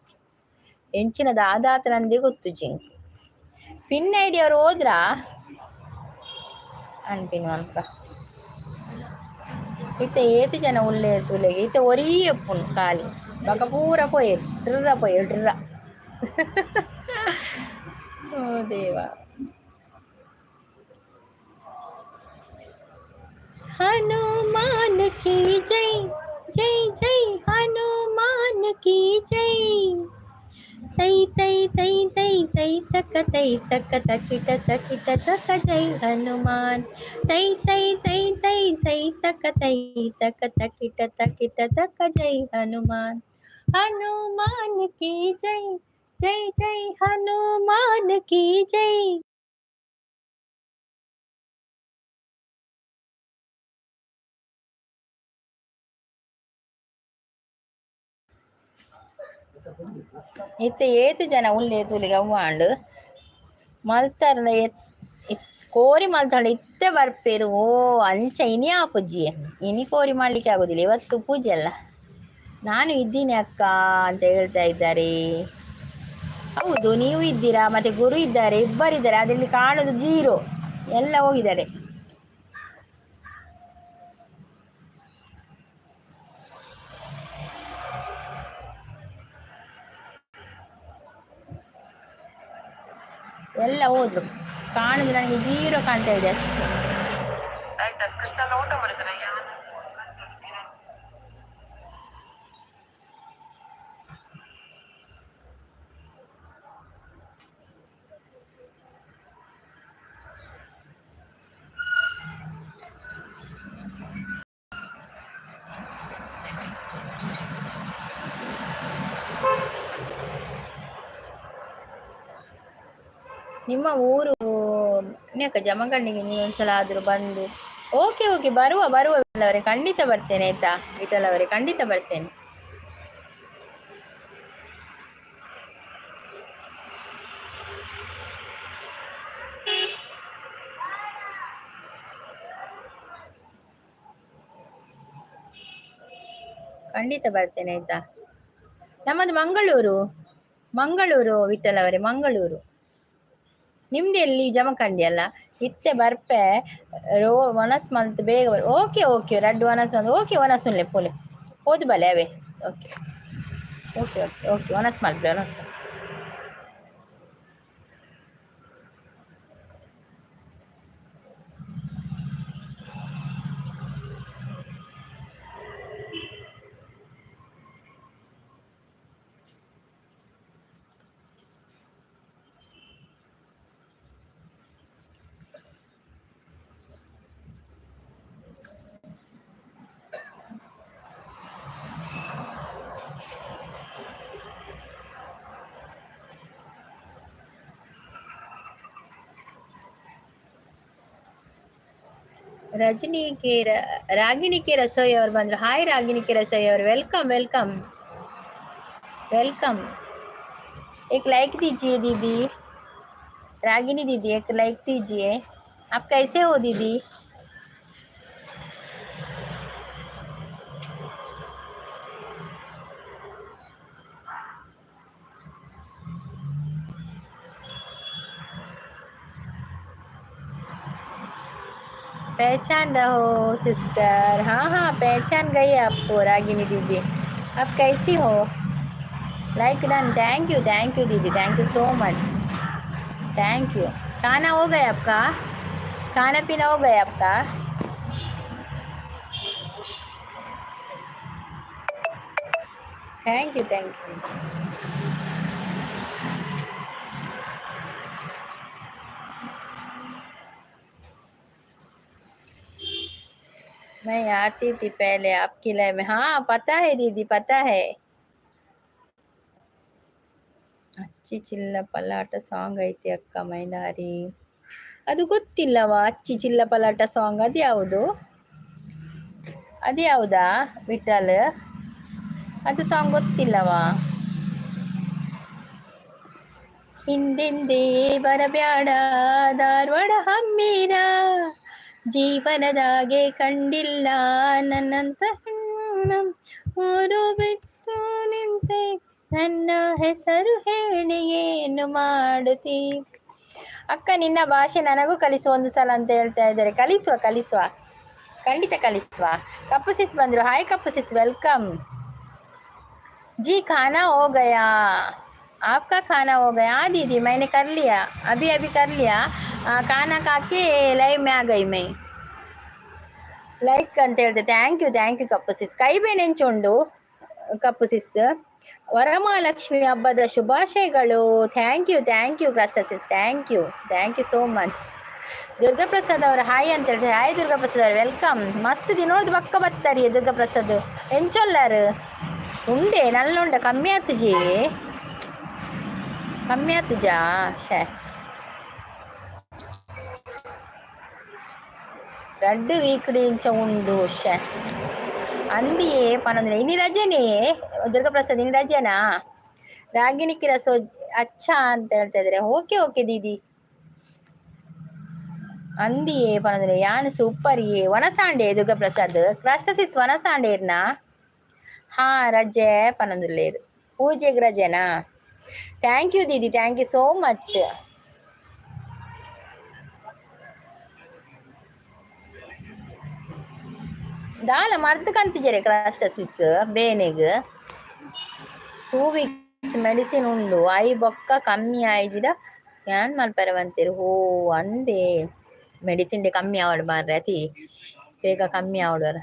ಎಂಚಿನ ದಾದಾತನಂದೇ ಗೊತ್ತುಜಿ ಎಂಕ್. ಪಿನ್ ಐಡಿ ಅವ್ರು ಹೋದ್ರಾ ಅನ್ಪಿನ್ ಮಲ್ಪ. ಇತ್ತೆ ಏತ್ ಜನ ಉಲ್ಲೇರ್ ತೂಲೆಗೆ. ಇತ್ತೆ ಒರಿಯೆ ಉಪ್ಪುಂಡು ಖಾಲಿ, ಬೊಕ ಪೂರ ಪೋಯೆರ್ ಡ್ರ ಪೋಯೆರ್ ಡ್ರ. ಓ ದೇವ. हनुमान की जय जय जय हनुमान की जय. तै तै तै तै तै तक तै तक तकिट तकिट तक जय हनुमान. तै तै तै तै तै तक तै तक तकिट तकिट तक जय हनुमान. हनुमान की जय जय जय हनुमान की जय. ಇತ್ತೆ ಏತ್ ಜನ ಉಲ್ಲೆರ್ ತೂಲೆಗ್ ಅವ್ವಾಂಡ್ ಮಲ್ತರ್ಂಡ ಕೋರಿ ಮಲ್ತಂಡ ಇತ್ತೆ ಬರ್ಪೆರ್. ಓ ಅಂಚ ಇನಿ ಆಪುಜಿ, ಇನಿ ಕೋರಿ ಮಾಡ್ಲಿಕ್ಕೆ ಆಗುದಿಲ್ಲ, ಇವತ್ತು ಪೂಜೆ ಅಲ್ಲ. ನಾನು ಇದ್ದೀನಿ ಅಕ್ಕ ಅಂತ ಹೇಳ್ತಾ ಇದ್ದಾರೆ. ಹೌದು ನೀವು ಇದ್ದೀರಾ, ಮತ್ತೆ ಗುರು ಇದ್ದಾರೆ, ಇಬ್ಬರಿದ್ದಾರೆ. ಅದರಲ್ಲಿ ಕಾಣುದು ಜೀರೋ, ಎಲ್ಲ ಹೋಗಿದ್ದಾರೆ. ಎಲ್ಲ ಹೋದ್ರು, ಕಾಣುದು ನನಗೆ ಜೀರೋ ಕಾಣ್ತಾ ಇದೆ ಅಷ್ಟೇ. ನಿಮ್ಮ ಊರು ಅಕ್ಕ ಜಮಖಂಡಿಗೆ ನೀವು ಒಂದ್ಸಲ ಆದರೂ ಬಂದು. ಓಕೆ ಓಕೆ, ಬರುವ ಬರುವ ವಿಠಲ್ ಅವರೇ, ಖಂಡಿತ ಬರ್ತೇನೆ ಆಯ್ತಾ. ವಿಠಲ್ ಅವರೇ ಖಂಡಿತ ಬರ್ತೇನೆ. ಖಂಡಿತ ಬರ್ತೇನೆ ಆಯ್ತಾ. ನಮ್ಮದು ಮಂಗಳೂರು, ಮಂಗಳೂರು ವಿಠಲ್ ಅವರೇ, ಮಂಗಳೂರು. ನಿಮ್ದು ಎಲ್ಲಿ? ಜಮಖಂಡಿ ಅಲ್ಲ? ಇತ್ತೆ ಬರ್ಪೆ ರೋ ಒನಸ್ ಮಂತ್ ಬೇಗ ಬರ್. ಓಕೆ ಓಕೆ, ರಡ್ಡು ಒನಸ್ ಮಂತ್. ಓಕೆ, ಒನಸ್ ಉನ್ಲೆ ಪೋಲೆ ಹೋದು ಬಲೆ ಅವೇ. ಓಕೆ ಓಕೆ ಓಕೆ ಓಕೆ, ಒನಸ್ ಮಲ್ಪೆ, ಒನಸ್. ರಜನಿ ಕೆ ರಾಗಿಣಿ ಕೆ ರಸೋಯಿ ಅವ್ರು ಬಂದ್ರು. ಹಾಯ್ ರಾಗಿಣಿ ಕೆ ರಸೋಯಿ ಅವರು, welcome welcome welcome. एक लाइक दीजिए दीदी, रागिनी दीदी एक लाइक दीजिए। आप कैसे हो दीदी? पहचान रहो सिस्टर। हाँ हाँ, पहचान गई आपको रागिनी दीदी। आप कैसी हो? Like done, thank you, thank you दीदी, thank you so much, thank you. खाना हो गया आपका? खाना पीना हो गया आपका? Thank you, thank you. मैं आती थी पहले आपकी लाइव में। हाँ पता है दीदी, पता है। ಅಚ್ಚಿ ಚಿಲ್ಲ ಪಲಾಟ ಸಾಂಗ್ ಐತಿ ಅಕ್ಕ ಮೈಲಾರಿ, ಅದು ಗೊತ್ತಿಲ್ಲವಾ? ಅಚ್ಚಿ ಚಿಲ್ಲ ಪಲಾಟ ಸಾಂಗ್ ಅದ್ಯಾವುದು? ಅದ್ಯಾವುದಾ ವಿಠಲ್? ಅದು ಸಾಂಗ್ ಗೊತ್ತಿಲ್ಲವಾ? ಹಿಂದೆಂದೇ ಬರಬ್ಯಾಡ ಧಾರವಾಡ ಹಮ್ಮೀರ, ಜೀವನದಾಗೆ ಕಂಡಿಲ್ಲ ನನ್ನಂತ ಹೆಣ್ಣು, ಊರು ಬಿಟ್ಟು ನಿಂತೆ ನನ್ನ ಹೆಸರು ಹೇಳಿ ಏನು ಮಾಡುತ್ತಿ. ಅಕ್ಕ ನಿನ್ನ ಭಾಷೆ ನನಗೂ ಕಲಿಸು ಒಂದು ಸಲ ಅಂತ ಹೇಳ್ತಾ ಇದ್ದಾರೆ. ಕಲಿಸುವ ಕಲಿಸುವ, ಖಂಡಿತ ಕಲಿಸುವ. ಕಪ್ಪು ಸಿಸ್ ಬಂದ್ರು. ಹಾಯ್ ಕಪ್ಪು ಸಿಸ್, welcome जी. खाना हो गया आपका? खाना हो गया? हाँ दीदी, मैंने कर लिया, अभी अभी कर लिया। खाना खा के लाइव में आ गई मैं. ಲೈಕ್ ಅಂತ ಹೇಳ್ದೆ. Thank you, thank you ಕಪ್ಪು ಸಿಸ್. ಕೈ ಬೇನೆಂಚುಂಡು ಕಪ್ಪು ಸಿಸ್. ವರಮಹಾಲಕ್ಷ್ಮಿ ಹಬ್ಬದ ಶುಭಾಶಯಗಳು. Thank you, thank you Krishna sis, thank you, thank you so much. Durgaprasad ಅವರು ಹಾಯ್ ಅಂತ ಹೇಳ್ತಾರೆ. ಹಾಯ್ ದುರ್ಗಾಪ್ರಸಾದ್ ಅವರು, welcome. ಮಸ್ತ್ ದಿನೋರ್ದು ಬಕ್ಕ ಬತ್ತಾರಿ ದುರ್ಗಾಪ್ರಸಾದ್. ಎಂಚೊಲ್ಲಾರು? ಉಂಡೆ ನಲ್ಲುಂಡೆ ಕಮ್ಮಿ ಆತುಜಿ, ಕಮ್ಮಿ ಆತುಜಾ? ಶೇ, ರಡ್ಡು ವೀಕ್ ಇಂಚ ಉಂಡು. ಶೇ, ಅಂದಿಯೇ ಪನೊಂದಿನ. ಇನಿ ರಜೆನೇ ದುರ್ಗಾಪ್ರಸಾದ್, ಇನಿ ರಜೆನಾ? ರಾಗಿಣಿ ಕಿರಸೋ ಅಚ್ಚಾ ಅಂತ ಹೇಳ್ತಾ ಇದ್ದಾರೆ. ಓಕೆ ಓಕೆ ದೀದಿ. ಅಂದಿಯೇ ಪನೊಂದಿನ ಯಾನ್ ಸೂಪರ್ ಏ ವನಸಾಂಡೆ ದುರ್ಗಾಪ್ರಸಾದ್. ಕ್ರಾಸ್ಟಸಿಸ್ ವನಸಾಂಡೇರ್ನಾ? ಹಾ ರಜೆ ಪನೊಂದುಲ್ಲೇರು. ಪೂಜೆಗೆ ರಜೆನಾ? Thank you Didi, thank you so much. ದಾಲ ಮರ್ದ್ ಕಂತಿಜರೆ ಕ್ರಾಸ್ಟಸಿಸ್ ಬೇನೆಗ್? 2 ವೀಕ್ಸ್ ಮೆಡಿಸಿನ್ ಉಂಡು, I ಬೊಕ್ಕ ಕಮ್ಮಿ ಆಯ್ಜಿಡ ಸ್ಕ್ಯಾನ್ ಮಲ್ಪೆರೆ ಬಂತೇರು. ಓ ಅಂದೇ, ಮೆಡಿಸಿನ್ ಕಮ್ಮಿ ಆವಡ್ ಮಾರ್ರೆ, ಅತಿ ಬೇಗ ಕಮ್ಮಿ ಆವಡ್.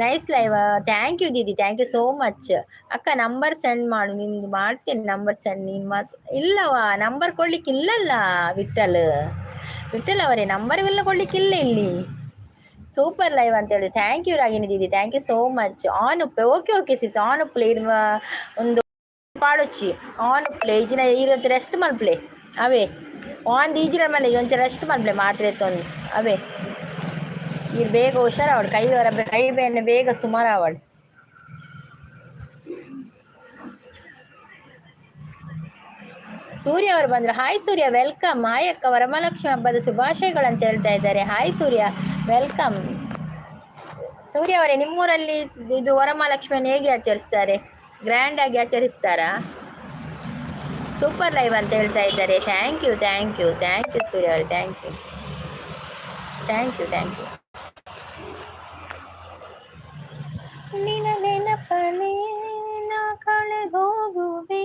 Nice live, thank you Didi, thank you so much. ಅಕ್ಕ ನಂಬರ್ ಸೆಂಡ್ ಮಾಡು ನಿಮ್ದು. ಮಾಡ್ತೇನೆ ನಂಬರ್ ಸೆಂಡ್. ನೀನು ಮಾತು ಇಲ್ಲವಾ? ನಂಬರ್ ಕೊಡ್ಲಿಕ್ಕೆ ಇಲ್ಲಲ್ಲ ವಿಠಲ್, ವಿಠಲ್ ಅವರೇ, ನಂಬರ್ ಎಲ್ಲ ಕೊಡ್ಲಿಕ್ಕಿಲ್ಲ ಇಲ್ಲಿ. ಸೂಪರ್ ಲೈವ್ ಅಂತ ಹೇಳಿ. Thank you Ragini Didi, thank you so much. On ಉಪ್ಪೆ. ಓಕೆ ಓಕೆ ಸಿಸ್, ಆನ್ ಉಪ್ಪುಲೆ. ಇರ್ ಒಂದು ಪಾಡೊಚ್ಚಿ ಆನ್ ಉಪ್ಪುಲೆ. ಇಜಿನ ಇರೊಂತೆ ರೆಸ್ಟ್ ಮಲ್ಪುಲೆ ಅವೇ. ಆನ್ ದೀಜಿನ ಮಲ್ಲೆ ಒಂಚ ರೆಸ್ಟ್ ಮಲ್ಪುಲೆ ಮಾತ್ರೆ ಎತ್ತೊಂದು ಅವೇ. ಇದು ಬೇಗ ಹುಷಾರಾವಡು, ಕೈ ಹೊರ ಕೈ ಬೇನೆ ಬೇಗ ಸುಮಾರಾವಡು. ಸೂರ್ಯ ಅವರು ಬಂದರು. ಹಾಯ್ ಸೂರ್ಯ, welcome. Hi ಅಕ್ಕ, ವರಮಹಾಲಕ್ಷ್ಮಿ ಹಬ್ಬದ ಶುಭಾಶಯಗಳು ಅಂತ ಹೇಳ್ತಾ ಇದ್ದಾರೆ. ಹಾಯ್ ಸೂರ್ಯ, welcome. ಸೂರ್ಯ ಅವರೇ, ನಿಮ್ಮೂರಲ್ಲಿ ಇದು ವರಮಹಾಲಕ್ಷ್ಮಿಯನ್ನು ಹೇಗೆ ಆಚರಿಸ್ತಾರೆ? ಗ್ರ್ಯಾಂಡ್ ಆಗಿ ಆಚರಿಸ್ತಾರಾ? ಸೂಪರ್ ಲೈವ್ ಅಂತ ಹೇಳ್ತಾ ಇದ್ದಾರೆ. Thank you thank you thank you Surya ಅವರೇ, thank you thank you thank you. ನಿನ್ನ ನೆನಪಲೇ ನಾ ಕಳೆದೋಗುವೆ,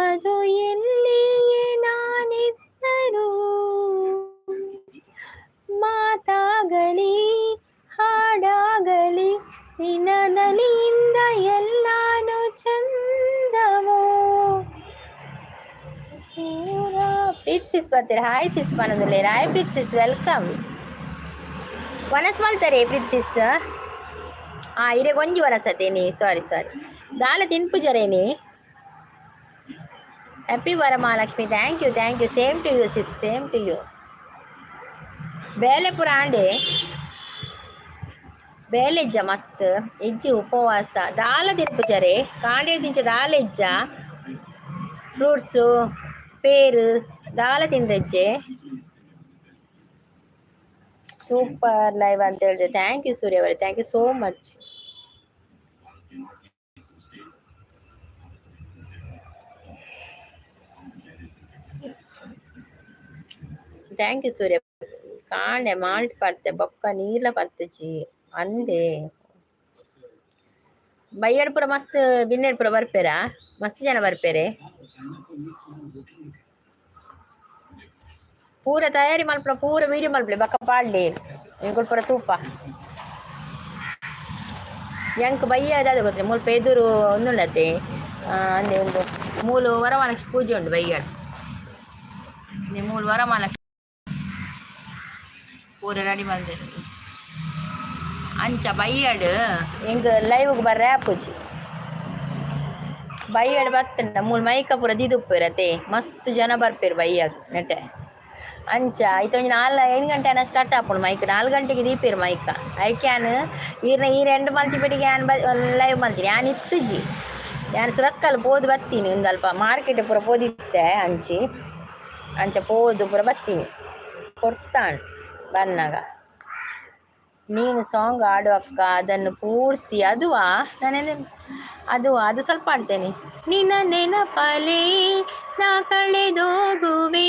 ಅದು ಎಲ್ಲಿಯೇ ನಾನಿದ್ದರೂ, ಮಾತಾಗಲಿ ಹಾಡಾಗಲಿ ನಿನ್ನ ದನಿಯಿಂದ ಎಲ್ಲಾನು ಚಂದವೋ. ಪ್ರೀತ್ ಸಿಸ್ ಬರ್ತೀರಾ? ಹಾಯ್ ಸಿಸ್ ಮನದಲ್ಲಿ. Hi Preeth sis, welcome. ವನಸ್ ಮಲ್ತಾರೆ ಪ್ರೀತ್ ಸಿಸ್? ಹಾಂ, ಇರೆ ಒಂಜಿ ವನಸತೇನಿ, ಸಾರಿ ಸಾರಿ. ದಾಲ ತಿನ್ಪುಜರೇನಿ. Happy Varamahalakshmi. Thank you thank you. Same to you sis, same to you. ಬೇಲೆ ಪೂರ ಆಂಡೆ, ಬೇಲೆ ಇಜ್ಜ ಮಸ್ತ್ ಇಜ್ಜಿ ಉಪವಾಸ. ದಾಲ ತಿನ್ಪುಜರೆ ಕಾಂಡೆ ತಿಂಚ ದಾಲ ಇಜ್ಜ, ಫ್ರೂಟ್ಸು ಪೇರು ದಾಲ ತಿಂದ್ರೆಜ್ಜೆ. ಸೂಪರ್ ಲೈವ್ ಅಂತ ಹೇಳಿದೆ. Thank you ಸೂರ್ಯ ಅವರೇ, thank you so much. Thank you Surya. ಕಾಂಡೆ malt ಪರ್ತೆ ಬೊಕ್ಕ ನೀರ್ಲ ಪರ್ತುಜಿ ಅಂದೆ. ಬೈಯಡ್ ಪೂರ ಮಸ್ತ್ ಬಿನ್ನೆಡ್ ಪೂರ ಬರ್ಪೇರಾ? ಮಸ್ತ್ ಜನ ಬರ್ಪೇರೆ. ಪೂರ ತಯಾರಿ ಮಲ್ಪುನ ಪೂರ ವೀಡಿಯೋ ಮಲ್ಪಲೆ ಬೊಕ್ಕ ಪಾಡ್ಲೆ ಎಂಕುಲು ಪೂರ ತೂಪ. ಎಂಕ್ ಬಯ್ಯ ದಾದ ಗೊತ್ತೇ ಮುಲ್ಪ ಎದುರು ಒಂದುಂಡತೆ ಅಂದೆ ಒಂದು ಮೂಲು ವರಮಹಾಲಕ್ಷ್ಮಿ ಪೂಜೆ ಉಂಡು ಬಯ್ಯಾಡ್. ಮೂಲು ವರಮಹಾಲಕ್ಷ್ಮಿ ಪೂರ ರೆಡಿ ಮಲ್ದೆರ್. ಅಂಚ ಬಯ್ಯಡ್ ಎಂಕ್ ಲೈವ್ಗ್ ಬರ್ರೆ ಆಪುಜಿ. ಬಯ್ಯಡ್ ಬತ್ತುಂಡ ಮೂಲು ಮೈಕ ಪೂರ ದೀದುಪ್ಪೆರ್ ಮಸ್ತ್ ಜನ ಬರ್ಪೆರ್ ಬಯ್ಯಗ್ ನೆಟೆ. ಅಂಚ ಐತ ಒಂಜಿ 4-5 ಗಂಟೆ ಆನ ಸ್ಟಾರ್ಟ್ ಆಪುಂಡು ಮೈಕ್. 4 ಗಂಟೆಗೆ ದೀಪೆರ್ ಮೈಕ. ಐಕೆ ಯಾನ್ ಈರ್ನ ಈರ್ ಎಂಡ್ ಮಲ್ತಿಪೆಟಿಗೆ ಯಾನ್ ಲೈವ್ ಮಲ್ತೀನಿ. ಯಾನ್ ಇತ್ತುಜಿ, ಯಾನ್ ಸುರತ್ಕಲ್ ಪೋದು ಬತ್ತೀನಿ. ಒಂದು ಅಲ್ಪ ಮಾರ್ಕೆಟ್ ಪೂರ ಪೋದಿತ್ತೆ ಅಂಚಿ ಅಂಚ ಪೋದು ಪೂರ ಬತ್ತೀನಿ ಕೊಡ್ತಾಣ್ ಬನ್ನಾಗ. ನೀನು ಸಾಂಗ್ ಹಾಡು ಅಕ್ಕ, ಅದನ್ನು ಪೂರ್ತಿ ಅದುವಾ ನಾನೇನು ಅದು ಅದು ಸ್ವಲ್ಪ ಆಡ್ತೇನೆ. ನಿನ್ನ ನೆನಪಲೇ ನಾ ಕಳೆದೋಗುವೆ,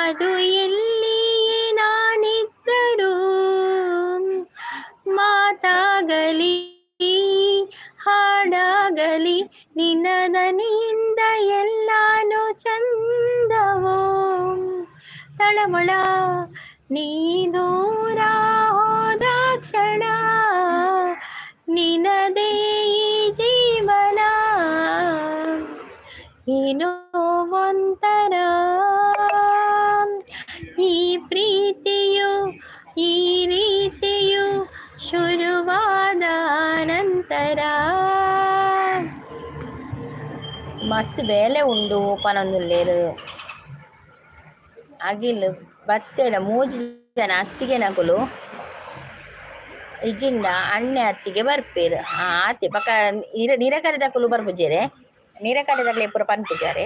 ಅದು ಎಲ್ಲಿಯೇ ನಾನಿದ್ದರೂ, ಮಾತಾಗಲಿ ಹಾಡಾಗಲಿ ನಿನ್ನ ದನಿಯಿಂದ ಎಲ್ಲಾನು ಚಂದವೋ. ತಳಮಳ ನೀ ದೂರ ಹೋದ ಕ್ಷಣ ನಿನದೇ ಈ ಜೀವನ ಏನೋ ಒಂಥರ. ಈ ಪ್ರೀತಿಯು ಈ ರೀತಿಯು ಶುರುವಾದ ನಂತರ ಮಸ್ತ್ ಬೇಲೆ ಉಂಡು ಪನೊಂದುಲ್ಲೆರ್. ಅಗಿಲ್ ಬತ್ತೆಡ ಮೂಜಿ ಜನ ಅತ್ತಿಗೆ ನಕುಲು ಇಜ್ಜಿಂಡ ಅಣ್ಣೆ ಅತ್ತಿಗೆ ಬರ್ಪೇರು. ಆತೆ ಪಕ್ಕ ನಿರಕರೆದಕುಲು ಬರ್ಪುಜೆರೆ, ನಿರಕರೆದಕ್ಲೆ ಪೂರ ಪನ್ಪುಜಾರೆ.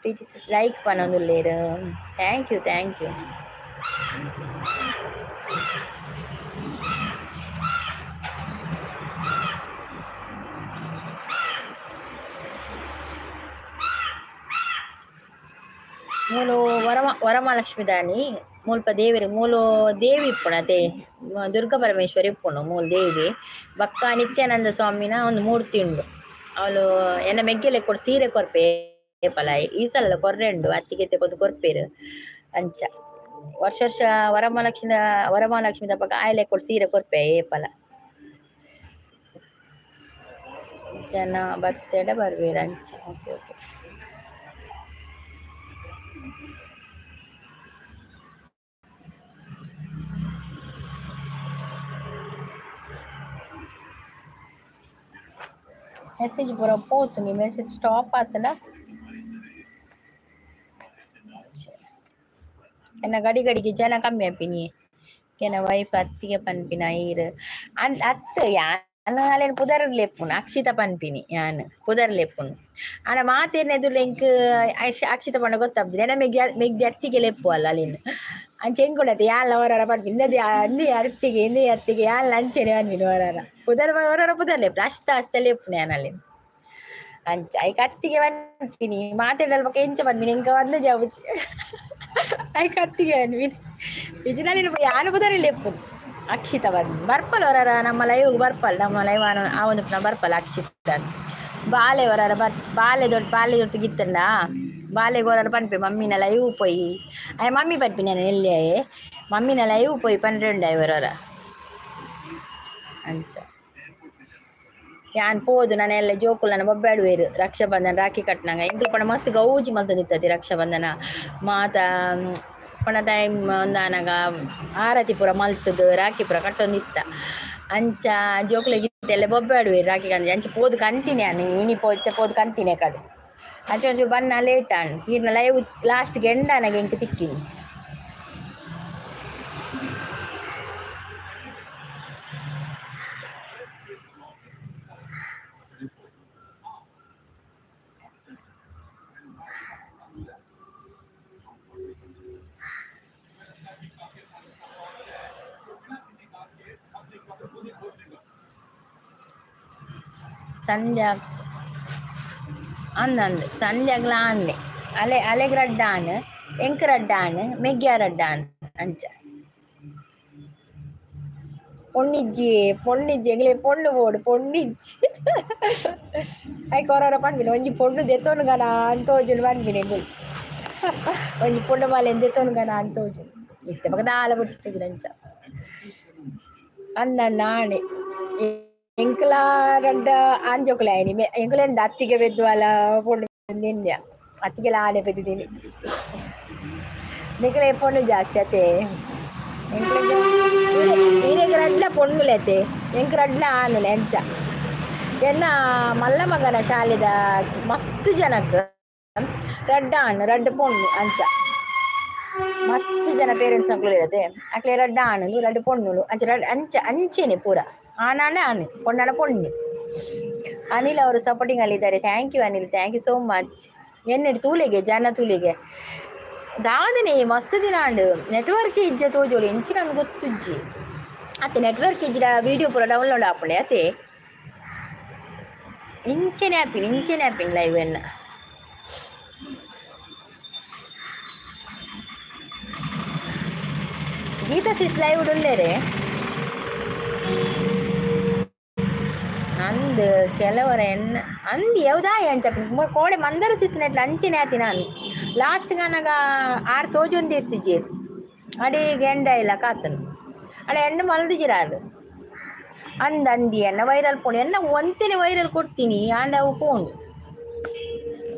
ಪ್ರೀತಿ like ಪನೊಂದುಲ್ಲೆರ್. Thank you thank you. ಮೂಲು ವರಮಹಾಲಕ್ಷ್ಮಿ ದಾನಿ ಮುಲ್ಪ ದೇವೆರ್ ಮೂಲು ದೇವಿ ಇಪ್ಪುನತೆ ದುರ್ಗಾ ಪರಮೇಶ್ವರಿ ಇಪ್ಪುನು ಮೂಲು ದೇವಿ. ಬೊಕ್ಕ ನಿತ್ಯಾನಂದ ಸ್ವಾಮಿನ ಒಂದು ಮೂರ್ತಿ ಉಂಡು. ಅವಳು ಎನ್ನ ಮೆಗ್ಗೆಲೆ ಕೊಡ್ ಸೀರೆ ಕೊರ್ಪೆ ಏಪಲ ಈ ಸಲ ಕೊರ್ರೆ ಉಂಡು ಅತ್ತಿಗೆ ಕೊರ್ದು ಕೊರ್ಪೆರ್. ಅಂಚ ವರ್ಷ ವರ್ಷ ವರಮಹಾಲಕ್ಷ್ಮಿ ವರಮಹಾಲಕ್ಷ್ಮಿ ದಪಗ ಆಯ್ಲೆ ಕೊಡ್ ಸೀರೆ ಕೊರ್ಪೆ ಏಪಲ. ಜನ ಬತ್ತೆಡ ಬರ್ವೇರ್ ಅಂಚ. Okay okay. Message ಪೂರ ಪೋತುಂಡು ಮೆಸೇಜ್ ಸ್ಟಾಪ್ ಆತುಂಡ. ಎನ್ನ ಗಡಿ ಗಡಿಗೆ ಜನ ಕಮ್ಮಿ ಆಪಿನಿ. ಎನ್ನ ವೈಫ್ ಅತ್ತಿಗೆ ಪನ್ಪಿನ ಈರ್ ಅನ್ ಅತ್ತ್ ಯಾನ್ ಅಲೆನ್ ಪುದರ್ ಲೆಪ್ಪುನು ಅಕ್ಷಿತ ಪನ್ಪಿನಿ ಯಾನ್ ಪುದರ್ ಲೆಪ್ಪುನು. ಆಂಡ ಮಾತೆರ್ನ ಎದುರು ಎಂಕ್ ಅಕ್ಷಿತ ಪಂಡ ಗೊತ್ತಾಪುಜಿ. ನೆನ ಮೆಗ್ದಿ ಮೆಗ್ದಿ ಅತ್ತಿಗೆ ಲೆಪ್ಪು ಅಲ್ಲ ಅಲೆನ್. ಅಂಚ ಎಂಕುಂಡತೆ ಯಾನ್ಲ ಒರರ ಪನ್ಪಿನಿ ಇಂದದೆ ಇಂದೇ ಅತ್ತಿಗೆ ಇಂದೇ ಅತ್ತಿಗೆ ಯಾನ್ಲ ಅಂಚೆನೆ ಪನ್ಪಿನಿ ಒರರ. ಪುದರ್ ಒರರ ಪುದರ್ ಲೆಪ್ಪು ಅಷ್ಟ ಅಷ್ಟ ಲೆಪ್ಪುನು ಯಾನ್ ಅಲೆನ್. ಅಂಚ ಐಕ್ ಅತ್ತಿಗೆ ಪನ್ಪಿನಿ ಮಾತೆರ್ಡಲ ಬೊಕ ಎಂಚ ಪನ್ಪಿನಿ ಎಂಕ್ ಅಂದಾಜಿ ಆಪುಜಿ. ಐಕ್ ಅತ್ತಿಗೆ ಪನ್ಪಿನಿ. ಇಜ್ಜಿಂಡ ಯಾನ್ ಪುದರ್ ಲೆಪ್ಪುನು ಅಕ್ಷಿತ ಬಂದು ಬರ್ಪಲ್ ಒರರ ನಮ್ಮ ಲೈವ್ ಬರ್ಪಲ್ ನಮ್ಮ ಲೈವ್ ಆವೊಂದುಪ್ಪುನ ಬರ್ಪಲ್ ಅಕ್ಷಿತ. ಬಾಲೆ ಒರರ ಬರ್ ಬಾಲೆ ದೊಡ್ಡ ಬಾಲೆ ದೊಟ್ಟಿಗೆ ಇತ್ತಂಡ ಬಾಲೆಗ್ ಒರರ ಪನ್ಪೆ ಮಮ್ಮಿನ ಲೈವ್ ಪೋಯಿ ಆಯೆ ಮಮ್ಮಿ ಪನ್ಪಿನಿ ಎಲ್ಯಯೆ ಮಮ್ಮಿನ ಲೈವ್ ಪೋಯಿ ಪನ್ರೆ ಒರರ. ಅಂಚ ಯಾನ್ ಪೋದು ನನ ಎಲ್ಲ ಜೋಕುಲ್ನ ಬೊಬ್ಬಾಡುವೆರ್ ರಕ್ಷಾಬಂಧನ ರಾಖಿ ಕಟ್ನಗ ಎಂಕುಲು ಪಂಡ ಮಸ್ತ್ ಗೌಜಿ ಮಲ್ತೊಂದಿತ್ತತಿ ರಕ್ಷಾಬಂಧನ. ಮಾತ ಪಂಡ ಟೈಮ್ ಒಂದಾನಗ ಆರತಿ ಪೂರ ಮಲ್ತುದು ರಾಖಿ ಪೂರ ಕಟ್ಟೊಂದಿತ್ತ. ಅಂಚ ಜೋಕುಲೆಗ್ ಇತ್ತೆ ಬೊಬ್ಬೆ ಆಡುವೆರ್ ರಾಖಿ ಕಂತಿ ಅಂಚ ಪೋದು ಕಂತಿನಿ ಯಾನ್ ಇನಿ ಪೋ ಇತ್ತೆ ಪೋದು ಕಂತಿನಿ ಕಡೆ. ಅಂಚ ಒಂಚೂರು ಬನ್ನ ಲೇಟ್ ಆಂಡ್ ಈರ್ನ ಲೈವ್ ಲಾಸ್ಟ್ಗೆ ಎಂಡ್ ಆನಗ ಎಂಕ್ ತಿಕ್ಕಿನಿ. ಸಂಧ್ಯಾ ಅಂದ್ ಸಂಧ್ಯಾಗ್ಲ ಆಂದೆ ಅಲೆ ಅಲೆಗ್ ರಡ್ಡ್ ಆನ್ ಎಂಕ್ ರಡ್ಡ್ ಆನ್ ಮೆಗ್ಯ ರಡ್ಡ್ ಆನ್ ಅಂಚ. ಪೊಣ್ಣಿಜ್ಜಿ ಪೊಣ್ಣಿಜ್ಜಿ ಎಂಕ್ಲೆ ಪೊಣ್ಣು ಬೋಡು ಪೊಣ್ಣಿಜ್ಜಿ. ಐಕ್ ಒರೊರ ಪನ್ಪಿನಿ ಒಂಜಿ ಪೊಣ್ಣು ದೆತ್ತೊನುಗನ ಅಂದ್ ತೋಜುಂಡು ಪನ್ಪಿನಿ ಎಂಕುಲು. ಒಂಜಿ ಪೊಣ್ಣು ಬಾಲೆನ್ ದೆತ್ತೊನುಗನ ಅಂದ್ ತೋಜುಂಡು. ಇತ್ತೆ ಬೊಕ ದಾಲ ಬೊಡ್ಚಿ ಅಂಚ. ಅಂದ್ ಆಣೆ ಎಂಕ್ಲ ರಡ್ಡ್ ಆಂಜೋಕುಲೆ ಆಯ್ನಿ ಎಂಕುಲೆಂದ ಅತ್ತಿಗೆ ಪೆದ್ದುವಲ ಪೊಣ್ಣು ಎನ್ನಿಯ ಅತ್ತಿಗೆಲ ಆನೆ ಪೆದ್ದಿದ್ದೀನಿ. ನಿಕಲೆ ಪೊಣ್ಣು ಜಾಸ್ತಿ ಅತೆ ಎಂಕ್ಲೆಗ್ ಈರೆಗ್ ರಡ್ಲ ಪೊಣ್ಣುಲೆ ಅತೆ ಎಂಕ್ ರಡ್ಲ ಆನುಲೆ ಅಂಚ. ಎನ್ನ ಮಲ್ಲ ಮಗನ ಶಾಲೆದ ಮಸ್ತ್ ಜನಕ್ ರಡ್ಡ್ ಆಣ್ ರಡ್ಡ್ ಪೊಣ್ಣು ಅಂಚ. ಮಸ್ತ್ ಜನ ಪೇರೆಂಟ್ಸ್ ನಕುಲು ಇರತ್ತೆ ಅಕ್ಲೆ ರಡ್ಡ್ ಆಣುಲು ರಡ್ಡ್ ಪೊಣ್ಣುಲು ಅಂಚ ರಡ್ಡ್ ಅಂಚ ಅಂಚೆನೆ ಪೂರ ಆಣಾಂಡ ಆಣ್ ಪೊಣ್ಣಾಂಡ ಪೊಣ್ಣು. ಅನಿಲ್ ಅವರು ಸಪೋರ್ಟಿಂಗ್ ಅಲ್ಲಿದ್ದಾರೆ. Thank you Anil, thank you so much. ಎನ್ನೆಡ್ ತೂಲೆಗೆ ಜನ ತೂಲೆಗೆ ದಾದನೆ ಮಸ್ತ್ ದಿನ ಆಂಡ್ ನೆಟ್ವರ್ಕ್ ಇಜ್ಜ ತೋಜೋಡು ಎಂಚಿನ ಗೊತ್ತುಜ್ಜಿ. ಅತ್ತೆ ನೆಟ್ವರ್ಕ್ ಇಜ್ಜಿಡ ವೀಡಿಯೋ ಪೂರ ಡೌನ್ಲೋಡ್ ಆಪುಂಡೆ ಅತೆ. ಇಂಚೆನೆ ಆಪಿನಿ ಇಂಚೆನೆ ಆಪಿನಿ ಲೈವ್ ಎನ್ನ. ಗೀತಾ ಸಿಸ್ ಲೈವ್ ಉಲ್ಲೇರೆ. ಅಂದ್ ಕೆಲವರ ಎನ್ನ ಅಂದ್ ಯಾವ್ದಾಯ ಅಂಚ ಕೋಡೆ ಮಂದರ ಸಿಸ್ ನೆಟ್ಲ ಅಂಚೆನೆ ಆತಿ ನಾನು. ಲಾಸ್ಟ್ ಆನಗ ಆರ್ ತೋಜೊಂದು ಇತ್ತಿಜೆರ್ ಅಡೆಗ್ ಎಂಡ ಇಲ್ಲ ಕಾತನು ಅಡೆ ಎಣ್ಣೆ ಮಲ್ದಿಜಿರ ಆರ್. ಅಂದ್ ಅಂದಿ ಎನ್ನ ವೈರಲ್ ಪೋಣು ಎನ್ನ ಒಂತೆನೆ ವೈರಲ್ ಕೊಡ್ತೀನಿ ಆಂಡ ಅವು ಪೋಂಡು.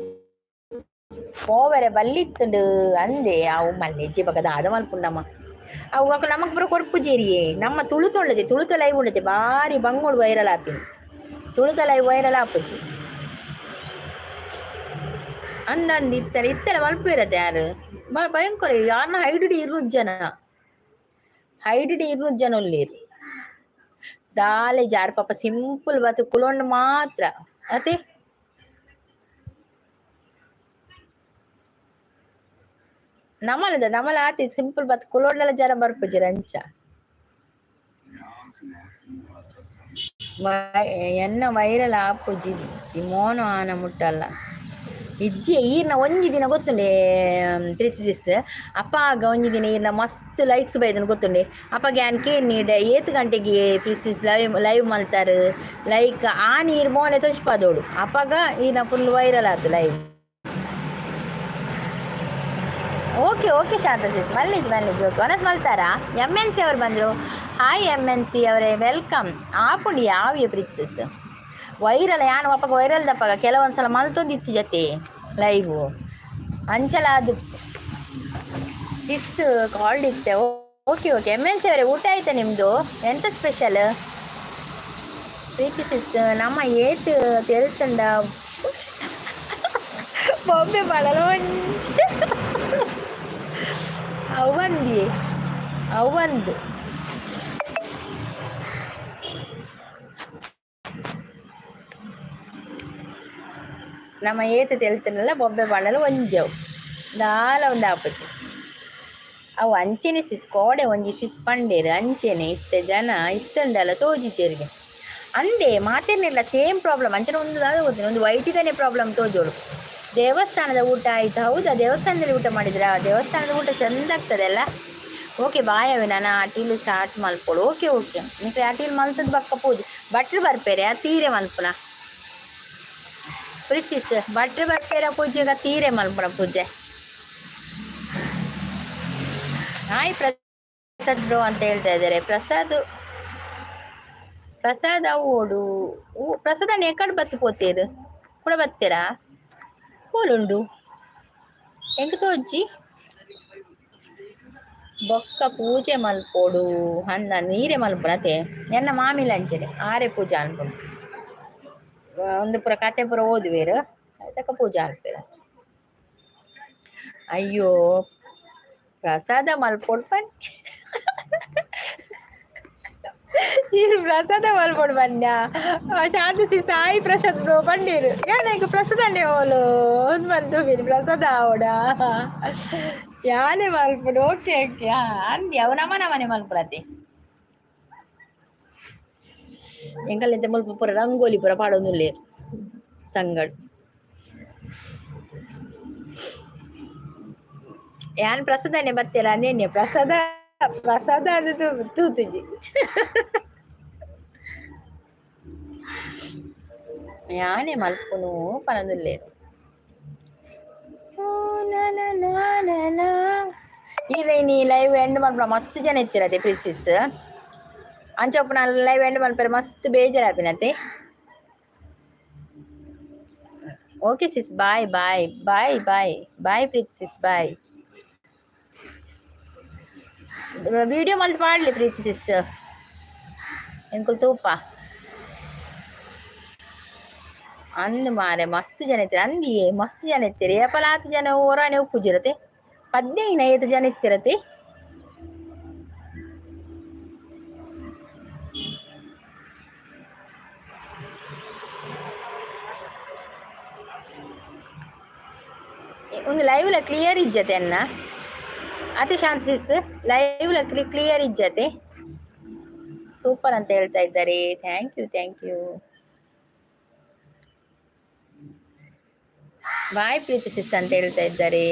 ಪೋವೆರೆ ಬಲ್ಲಿತ್ತುಂಡು ಅಂದೆ ಅವು ಮಲ್ಲೆಜ್ಜಿ ಬೊಕ ದಾದ ಮಲ್ಪುಂಡಮ್ಮ. ಅವು ಅಕುಲು ನಮಕ್ ಪೂರ ಕೊರ್ಪುಜೆರಿಯೇ ನಮ್ಮ ತುಳುತ ಉಂಡತೆ ತುಳುತ ಲೈವ್ ಉಂಡತೆ ಬಾರಿ ಬಂಗೋಡು ವೈರಲ್ ಆಪಿನಿ. ತುಳುತ ಲೈವ್ ವೈರಲ್ ಆಪುಜಿ. ಅಂದ್ ಅಂದ್ ಇತ್ತಲ ಇತ್ತಲ ಮಲ್ಪುವೆರತೆ ಯಾರು ಭಯಂಕರ ಯಾರ್ನ ಹೈಡ್ ಇರ್ನೂರು ಜನ ಹೈಡ್ 200 ಜನ ಉಲ್ಲೆರ್. ದಾಲೆ ಜಾರ್ ಪಾಪ ಸಿಂಪಲ್ ಬತ್ ಕುಲೊಂಡು ಮಾತ್ರ ಅತೆ. ನಮಲದ ನಮಲ ಆತಿ ಸಿಂಪಲ್ ಬತ್ ಕುಲೊಂಡಲ ಜನ ಬರ್ಪುಜೆರ್ ಅಂಚ. ಎನ್ನ ವೈರಲ್ ಆಪುಜಿ ಮೋನ ಆನ ಮುಟ್ಟಲ್ಲ. ಇಜ್ಜಿ ಈರ್ನ ಒಂಜಿ ದಿನ ಗೊತ್ತುಂಡೆ ಪ್ರೀತಿ ಸಿಸ್ ಅಪ್ಪಾಗ ಒಂಜಿ ದಿನ ಈರ್ನ ಮಸ್ತ್ ಲೈಕ್ಸ್ ಬೈದನ್ ಗೊತ್ತುಂಡೆ. ಅಪ್ಪಗ ಯಾನ್ ಕೇನ್ ಏತ್ ಗಂಟೆಗೆ ಪ್ರೀತಿ ಸಿಸ್ ಲೈವ್ ಲೈವ್ ಮಲ್ತಾರ್ ಲೈಕ್ ಆ ನೀರ್ ಮೋನೆ ತೋಜಿಪಾದೋಡು ಅಪಗ ಈರ್ನ ಫುಲ್ ವೈರಲ್ ಆತು live. Okay okay Shanta sis ಮಲ್ಲಿಜ್ ಮಲ್ಲಿಜ್ ಓಕೆ ಒನಸ್ ಮಲ್ತಾರಾ. ಎಮ್ ಎನ್ ಸಿ ಅವರು ಬಂದರು. ಹಾಯ್ ಎಮ್ ಎನ್ ಸಿ ಅವರೇ welcome. ಆಪುಂಡು ಯಾವ್ಯ ಪ್ರೀತಿ ಸಿಸ್ ವೈರಲ್ ಯಾನ್ ಅಪ್ಪಗ ವೈರಲ್ ದಪ್ಪಗ ಕೆಲವೊಂದ್ಸಲ ಮಲ್ತೊಂದು ಇತ್ತು ಜತೆ ಲೈವ್ ಅಂಚಲ ಅದು ಸಿಸ್ ಕಾಲ್ಡ್ ಇತ್ತೆ. Okay okay M N C ಅವರೇ ಊಟ ಆಯ್ತಾ ನಿಮ್ಮದು? ಎಂತ ಸ್ಪೆಷಲ್? ಪ್ರೀತಿ ಸಿಸ್ ನಮ್ಮ ಏತ್ ತೆಲ್ತಂಡ ಬೊಂಬೆ ಮಾಡಲ್ಲ ಒಂಜಿ ಅವಂದಿ ಅವಂದು. ನಮ್ಮ ಏತು ತೆಲ್ತನಲ್ಲ ಬೊಬ್ಬೆ ಪಾಂಡಲ ಒಂಜವು ದಾಲ ಒಂದು ಆಪುಜಿ ಅವು ಅಂಚೆನೆ ಸಿಸ್ ಕೋಡೆ ಒಂಜಿ ಸಿಸ್ ಪಂಡೇರು ಅಂಚೆನೆ ಇತ್ತೆ ಜನ ಇತ್ತಂಡಲ ತೋಜಿಚೇರಿಗೆ ಅಂದೆ ಮಾತೇನಿಲ್ಲ ಸೇಮ್ ಪ್ರಾಬ್ಲಮ್ ಅಂಚನೆ ಒಂದು ದಾದ ಗೊತ್ತಿಲ್ಲ ಒಂದು ವೈಟಿದನೇ ಪ್ರಾಬ್ಲಮ್ ತೋಜೋಳು. ದೇವಸ್ಥಾನದ ಊಟ ಆಯಿತು? ಹೌದಾ, ದೇವಸ್ಥಾನದಲ್ಲಿ ಊಟ ಮಾಡಿದ್ರಾ? ದೇವಸ್ಥಾನದ ಊಟ ಚಂದ ಆಗ್ತದೆ ಅಲ್ಲ. ಓಕೆ ಬಾಯ್ ಅವೆ, ನಾನು ಅಟೀಲು ಸ್ಟಾರ್ಟ್ ಮಲ್ಪೊಡು. ಓಕೆ ಓಕೆ, ನಿಕ್ಲೆ ಅಟೀಲ್ ಮಲ್ತದ ಬಕ್ಕ ಪೂಜೆ ಭಟ್ರು ಬರ್ಪೇರೆ ಆ ತೀರೆ ಮಲ್ಪುನ ಪ್ರಿಸಿಸ್ ಭಟ್ರು ಬರ್ಪೇರ ಪೂಜೆಗ ತೀರೆ ಮಲ್ಪುನ ಪೂಜೆ. ಹಾಯ್ ಪ್ರಸಾದ್ ಬ್ರೋ ಅಂತ ಹೇಳ್ತಾ ಇದ್ದಾರೆ. ಪ್ರಸಾದ್ ಪ್ರಸಾದ್ ಓಡು ಪ್ರಸಾದ ಎಕಡೆ ಬತ್ತು ಪೋತೇರು ಕೂಡ ಬತ್ತೀರಾ ಪೋಲುಂಡು ಎಂಕ್ ತೋಜಿ ಬೊಕ್ಕ ಪೂಜೆ ಮಲ್ಪೊಡು ಅನ್ನ ನೀರೆ ಮಲ್ಪುನತೆ ಎನ್ನ ಮಾಮಿಲ ಅಂಚನೆ ಆರೆ ಪೂಜೆ ಅನ್ಪುಂಡು ಒಂದು ಪೂರ ಕತೆ ಪೂರ ಓದುವೇರು ತಕ್ಕ ಪೂಜೆ ಅನ್ಪೇರು. ಅಯ್ಯೋ ಪ್ರಸಾದ ಮಲ್ಪೊಡು ಬನ್ನಿ ಈರು ಪ್ರಸಾದ ಮಲ್ಪೊಡು ಬನ್ಯ ಶಾಂತಿಸಿ ಸಾಯಿ ಪ್ರಸಾದ್ ಬ್ರೋ ಬಂಡೀರು ಯಾನ ಪ್ರಸಾದನೇ ಓಲು ಬಂದು ಪ್ರಸಾದ ಆವಡ ಯಾನೆ ಮಲ್ಪುಡು. ಓಕೆ ಓಕೆ ಅಂದಿ ಅವು ನಮ ನಮನೆ ಮಲ್ಪುಡತೆ ಎಂಕಲ್ಲೆಂತ ಮುಲ್ಪ ಪೂರ ರಂಗೋಲಿ ಪೂರ ಪಾಡೊಂದುಲ್ಲೇರು ಸಂಗಡ್ ಯಾನ್ ಪ್ರಸಾದನೆ ಬತ್ತೀರ ಅಂದೇನೆ ಪ್ರಸಾದ ಪ್ರಸಾದ ಅದು ತೂತುಜಿ ಯಾನೆ ಮಲ್ಪುನು ಪನೊಂದುಲ್ಲೇರು. ಇನಿ ಲೈವ್ ಎಂಡ್ ಮಲ್ಪುನ ಮಸ್ತ್ ಜನ ಇತ್ತಿರತೆ ಪ್ರೀಸಿಸ್ ಅಂಚೊಪ್ಪುನ ಲೈವ್ ಎಂಡ್ ಮಲ್ಪೆರೆ ಮಸ್ತ್ ಬೇಜಾರಾಪಿನತೆ. Okay sis, bye bye bye bye bye Preethi sis, bye. Video ಮಲ್ತ್ ಪಾಡ್ಲಿ ಪ್ರೀತಿ ಸಿಸ್ ಎಂಕುಲು ತೂಪ ಅಂದ್ ಮಾರೆ ಮಸ್ತ್ ಜನ ಇತ್ತೀರ ಅಂದಿಯೇ ಮಸ್ತ್ ಜನ ಇತ್ತೀರಿ ಏಪಲ ಆತ್ ಜನ ಓರಾನೆ ಉಪ್ಪುಜಿರತೆ 15 ಏತ್ ಜನ ಇತ್ತಿರತೆ. ಒಂದು ಲೈವ್ಲ ಕ್ಲಿಯರ್ ಇಜ್ಜತೆ ಅನ್ನ ಅತಿ ಶಾಂತ ಸಿಸ್ ಲೈವ್ಲ ಕ್ಲಿಯರ್ ಇಜ್ಜತೆ ಸೂಪರ್ ಅಂತ ಹೇಳ್ತಾ ಇದ್ದಾರೆ. Thank you thank you bye Preethi sis ಅಂತ ಹೇಳ್ತಾ ಇದ್ದಾರೆ.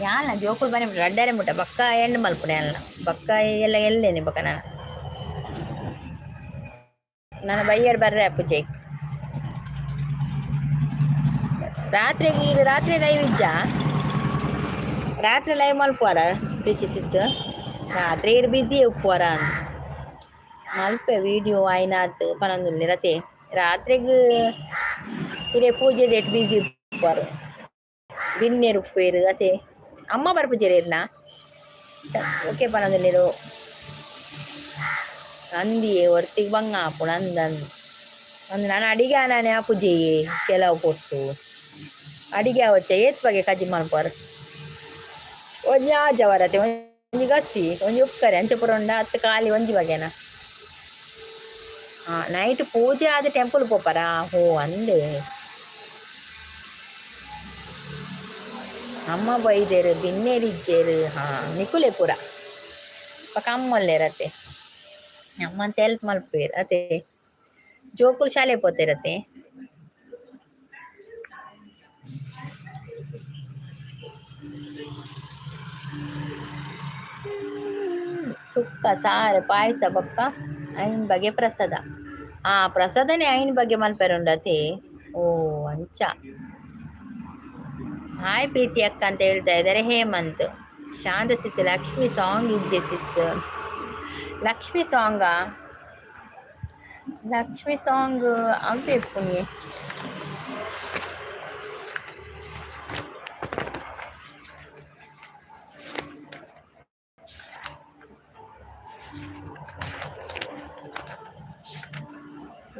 ಯಾನ ಜೋಕುಲು ಬನ್ನಿ ರಡ್ಡರೆ ಮುಟ್ಟ ಬಕ್ಕ ಎಂಡ್ ಮಲ್ಪುಡೆ ಅಲ್ಲ ಬಕ್ಕ ಎಲ್ಲ ಎಲ್ಲೇನೆ ಬಕ್ಕ ನಾನು ನಾನು ಬೈಯರ್ ಬರ್ರೆ ಅಪ್ಪುಜೆ ರಾತ್ರಿಗೆ ರಾತ್ರಿ ಲೈವ್ ಇಜ್ಜ ರಾತ್ರಿ ಲೈವ್ ಮಲ್ಪುವಾರ ಪ್ರೀತಿ ಸಿಸ್ ರಾತ್ರಿ ಇರು ಬಿಸಿ ಉಪ್ಪುವಾರ ಮಲ್ಪೆ ವೀಡಿಯೋ ಆಯ್ನಾತ್ ಪನೊಂದುಲ್ಲೆ ರತೆ ರಾತ್ರಿಗ್ ಇರೆ ಪೂಜೆ ಎಟ್ ಬಿಸಿ ಉಪ್ಪುವಾರು ಬಿನ್ನೆರ್ ಉಪ್ಪುವೆರ್ ಅತೆ ಅಮ್ಮ ಬರ್ಪುಜೆರ್ ಓಕೆ ಪನೊಂದುಲ್ಲೆರ್ ಅಂದಿಯೇ ಒರ್ತಿಗ್ ಬಂಗ ಆಪುಂಡು ಅಂದ್ ಅಂದ್ ಅಂದ್ ನಾನು ಅಡಿಗೆ ಆನಾನೆ ಆಪುಜೆಯೇ ಕೆಲವು ಪೊರ್ತು ಅಡಿಗೆ ಆವಚ್ಚ ಏತ್ ಬಗೆ ಕಜ್ಜಿ ಮಲ್ಪುವರ್ ಒಂಜಿ ಆಜವರತೆ ಒಂಜಿ ಗಸಿ ಒಂಜಿ ಉಪ್ಕರಿ ಅಂಚ ಪೂರ ಉಂಡ ಅತ್ತು ಖಾಲಿ ಒಂಜಿ ಬಗೆನ. ಹಾಂ ನೈಟ್ ಪೂಜೆ ಆದ ಟೆಂಪಲ್ ಪೋಪರಾ ಹೋ ಅಂದೆ ಅಮ್ಮ ಬೈದೆರ್ ಬಿನ್ನೆರ್ ಇಜ್ಜೆರ್ ಹಾಂ ನಿಕುಲೆ ಪೂರ ಪಕ್ಕ ಅಮ್ಮೊಲ್ಲೆರತೆ ಅಮ್ಮಂತ ಹೆಲ್ಪ್ ಮಲ್ಪುವೆರ್ ಅತೆ ಜೋಕುಲು ಶಾಲೆ ಪೋತೆರತೆ. ಸುಕ್ಕ ಸಾರು ಪಾಯಸ ಬೊಕ್ಕ ಐನ್ ಬಗೆ ಪ್ರಸಾದ. ಆ ಪ್ರಸಾದನೆ ಐನ್ ಬಗೆ ಮಲ್ಪೆರುಂಡತೆ ಓ ಅಂಚ. ಹಾಯ್ ಪ್ರೀತಿ ಅಕ್ಕ ಅಂತ ಹೇಳ್ತಾ ಇದ್ದಾರೆ ಹೇಮಂತ್. ಶಾಂತ ಸಿಸ್ ಲಕ್ಷ್ಮಿ ಸಾಂಗ್ ಇಜ್ಜೆ ಸಿಸ್ ಲಕ್ಷ್ಮಿ ಸಾಂಗಾ ಲಕ್ಷ್ಮಿ ಸಾಂಗ್ ಅವೆ ಪುಣ್ಯ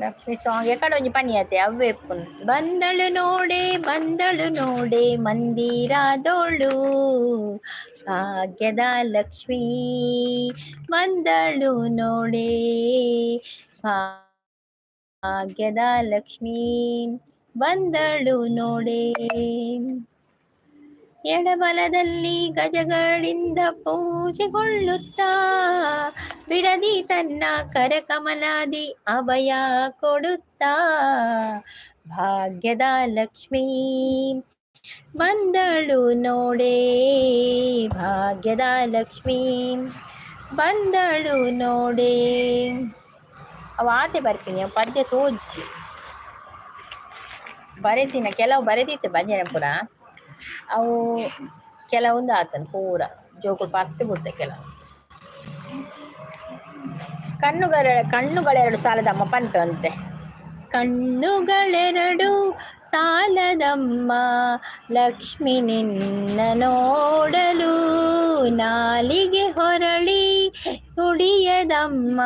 ಲಕ್ಷ್ಮಿ ಸಾಂಗ್ ಎಕಡೆ ಒಂಜಿ ಪನಿಯತೆ ಅವ್ವೆ ಪುನ್ ಬಂದಳು ನೋಡೆ ಬಂದಳು ನೋಡೆ ಮಂದಿರದೋಳು ಭಾಗ್ಯದ ಲಕ್ಷ್ಮೀ ಬಂದಳು ನೋಡೆ ಭಾಗ್ಯದ ಲಕ್ಷ್ಮೀ ಬಂದಳು ನೋಡೇ. ಎಡಬಲದಲ್ಲಿ ಗಜಗಳಿಂದ ಪೂಜೆಗೊಳ್ಳುತ್ತಾ ಬಿಡದಿ ತನ್ನ ಕರಕಮಲಾದಿ ಅಭಯ ಕೊಡುತ್ತಾ ಭಾಗ್ಯದ ಲಕ್ಷ್ಮೀ ಬಂದಳು ನೋಡೇ, ಭಾಗ್ಯದ ಲಕ್ಷ್ಮೀ ಬಂದಳು ನೋಡೇ. ಅವು ಆತೆ ಬರ್ತೀನಿ, ಅವು ಪದ್ಯ ತೋಜಿ ಬರೆದಿನ ಕೆಲವು ಬರೆದಿತ್ತು ಭಜನೆ ಪೂರ, ಅವು ಕೆಲವೊಂದು ಆತನ ಪೂರ ಜೋಕುಲು ಪರ್ತು ಬಿಡ್ತೆ ಕೆಲವು. ಕಣ್ಣುಗಳೆರಡು ಸಾಲದಮ್ಮ ಪನ್ಪೆ ಅಂತೆ. ಕಣ್ಣುಗಳೆರಡು ಸಾಲದಮ್ಮ ಲಕ್ಷ್ಮಿ ನಿನ್ನ ನೋಡಲು, ನಾಲಿಗೆ ಹೊರಳಿ ನುಡಿಯದಮ್ಮ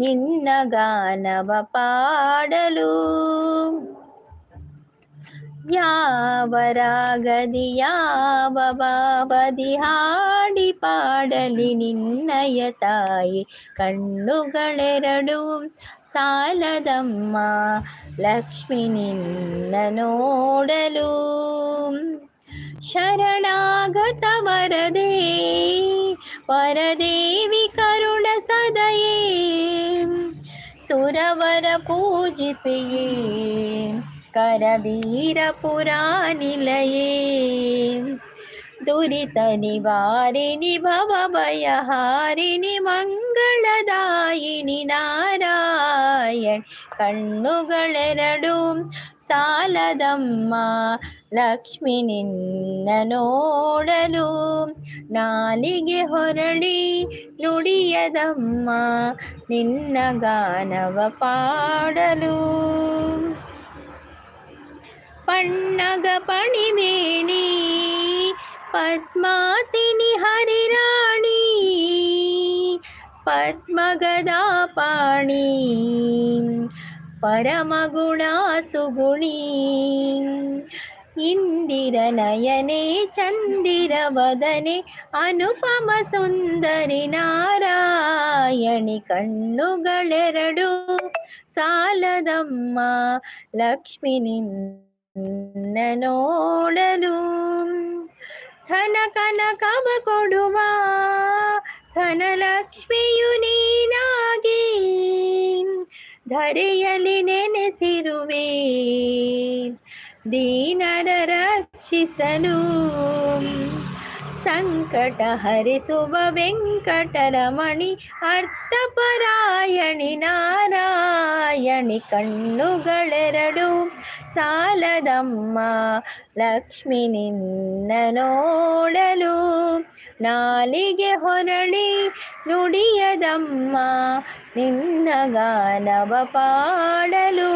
ನಿನ್ನ ಗಾನವ ಪಾಡಲು. ಯಾವ ರಾಗದಿ ಯಾವ ಭಾವದಿ ಹಾಡಿ ಪಾಡಲಿ ನಿನ್ನಯ ತಾಯಿ, ಕಣ್ಣುಗಳೆರಡು ಸಾಲದಮ್ಮ ಲಕ್ಷ್ಮಿ ನಿನ್ನ ನೋಡಲು. ಶರಣಾಗತ ವರದೆ ವರದೇವಿ ಕರುಣ ಸದಯೇ, ಸುರವರ ಪೂಜಿಪೆಯೇ ಕರವೀರಪುರ ನಿಲಯೇ. ದುರಿತ ನಿವಾರಿಣಿ ಭವಭಯಹಾರಿಣಿ ಮಂಗಳದಾಯಿನಿ ನಾರಾಯಣ್, ಕಣ್ಣುಗಳೆರಡು ಸಾಲದಮ್ಮ ಲಕ್ಷ್ಮಿ ನಿನ್ನ ನೋಡಲು, ನಾಲಿಗೆ ಹೊರಳಿ ನುಡಿಯದಮ್ಮ ನಿನ್ನ ಗಾನವ ಪಾಡಲು. ಪಣ್ಣಗ ಪಣಿಮೇಣಿ ಪದ್ಮಾಸಿನಿ ಹರಿರಾಣಿ ಪದ್ಮಗದಾಪಾಣಿ ಪರಮಗುಣ ಸುಗುಣಿ, ಇಂದಿರ ನಯನೆ ಚಂದಿರ ವದನೆ ಅನುಪಮ ಸುಂದರಿ ನಾರಾಯಣಿ, ಕಣ್ಣುಗಳೆರಡು ಸಾಲದಮ್ಮ ಲಕ್ಷ್ಮಿ ನಿನ್ನ ನೋಡಲು. ಧನ ಕನಕವ ಕೊಡುವ ಧನಲಕ್ಷ್ಮಿಯು ನೀನಾಗಿ ಧರೆಯಲಿ ನೆನೆಸಿರುವೆ ದೀನರ ರಕ್ಷಿಸಲು. ಸಂಕಟ ಹರಿಸುವ ವೆಂಕಟರಮಣಿ ಅರ್ಥಪರಾಯಣಿ ನಾರಾಯಣಿ, ಕಣ್ಣುಗಳೆರಡು ಸಾಲದಮ್ಮ ಲಕ್ಷ್ಮಿ ನಿನ್ನ ನೋಡಲು, ನಾಲಿಗೆ ಹೊರಳಿ ನುಡಿಯದಮ್ಮ ನಿನ್ನ ಗಾನವ ಪಾಡಲು.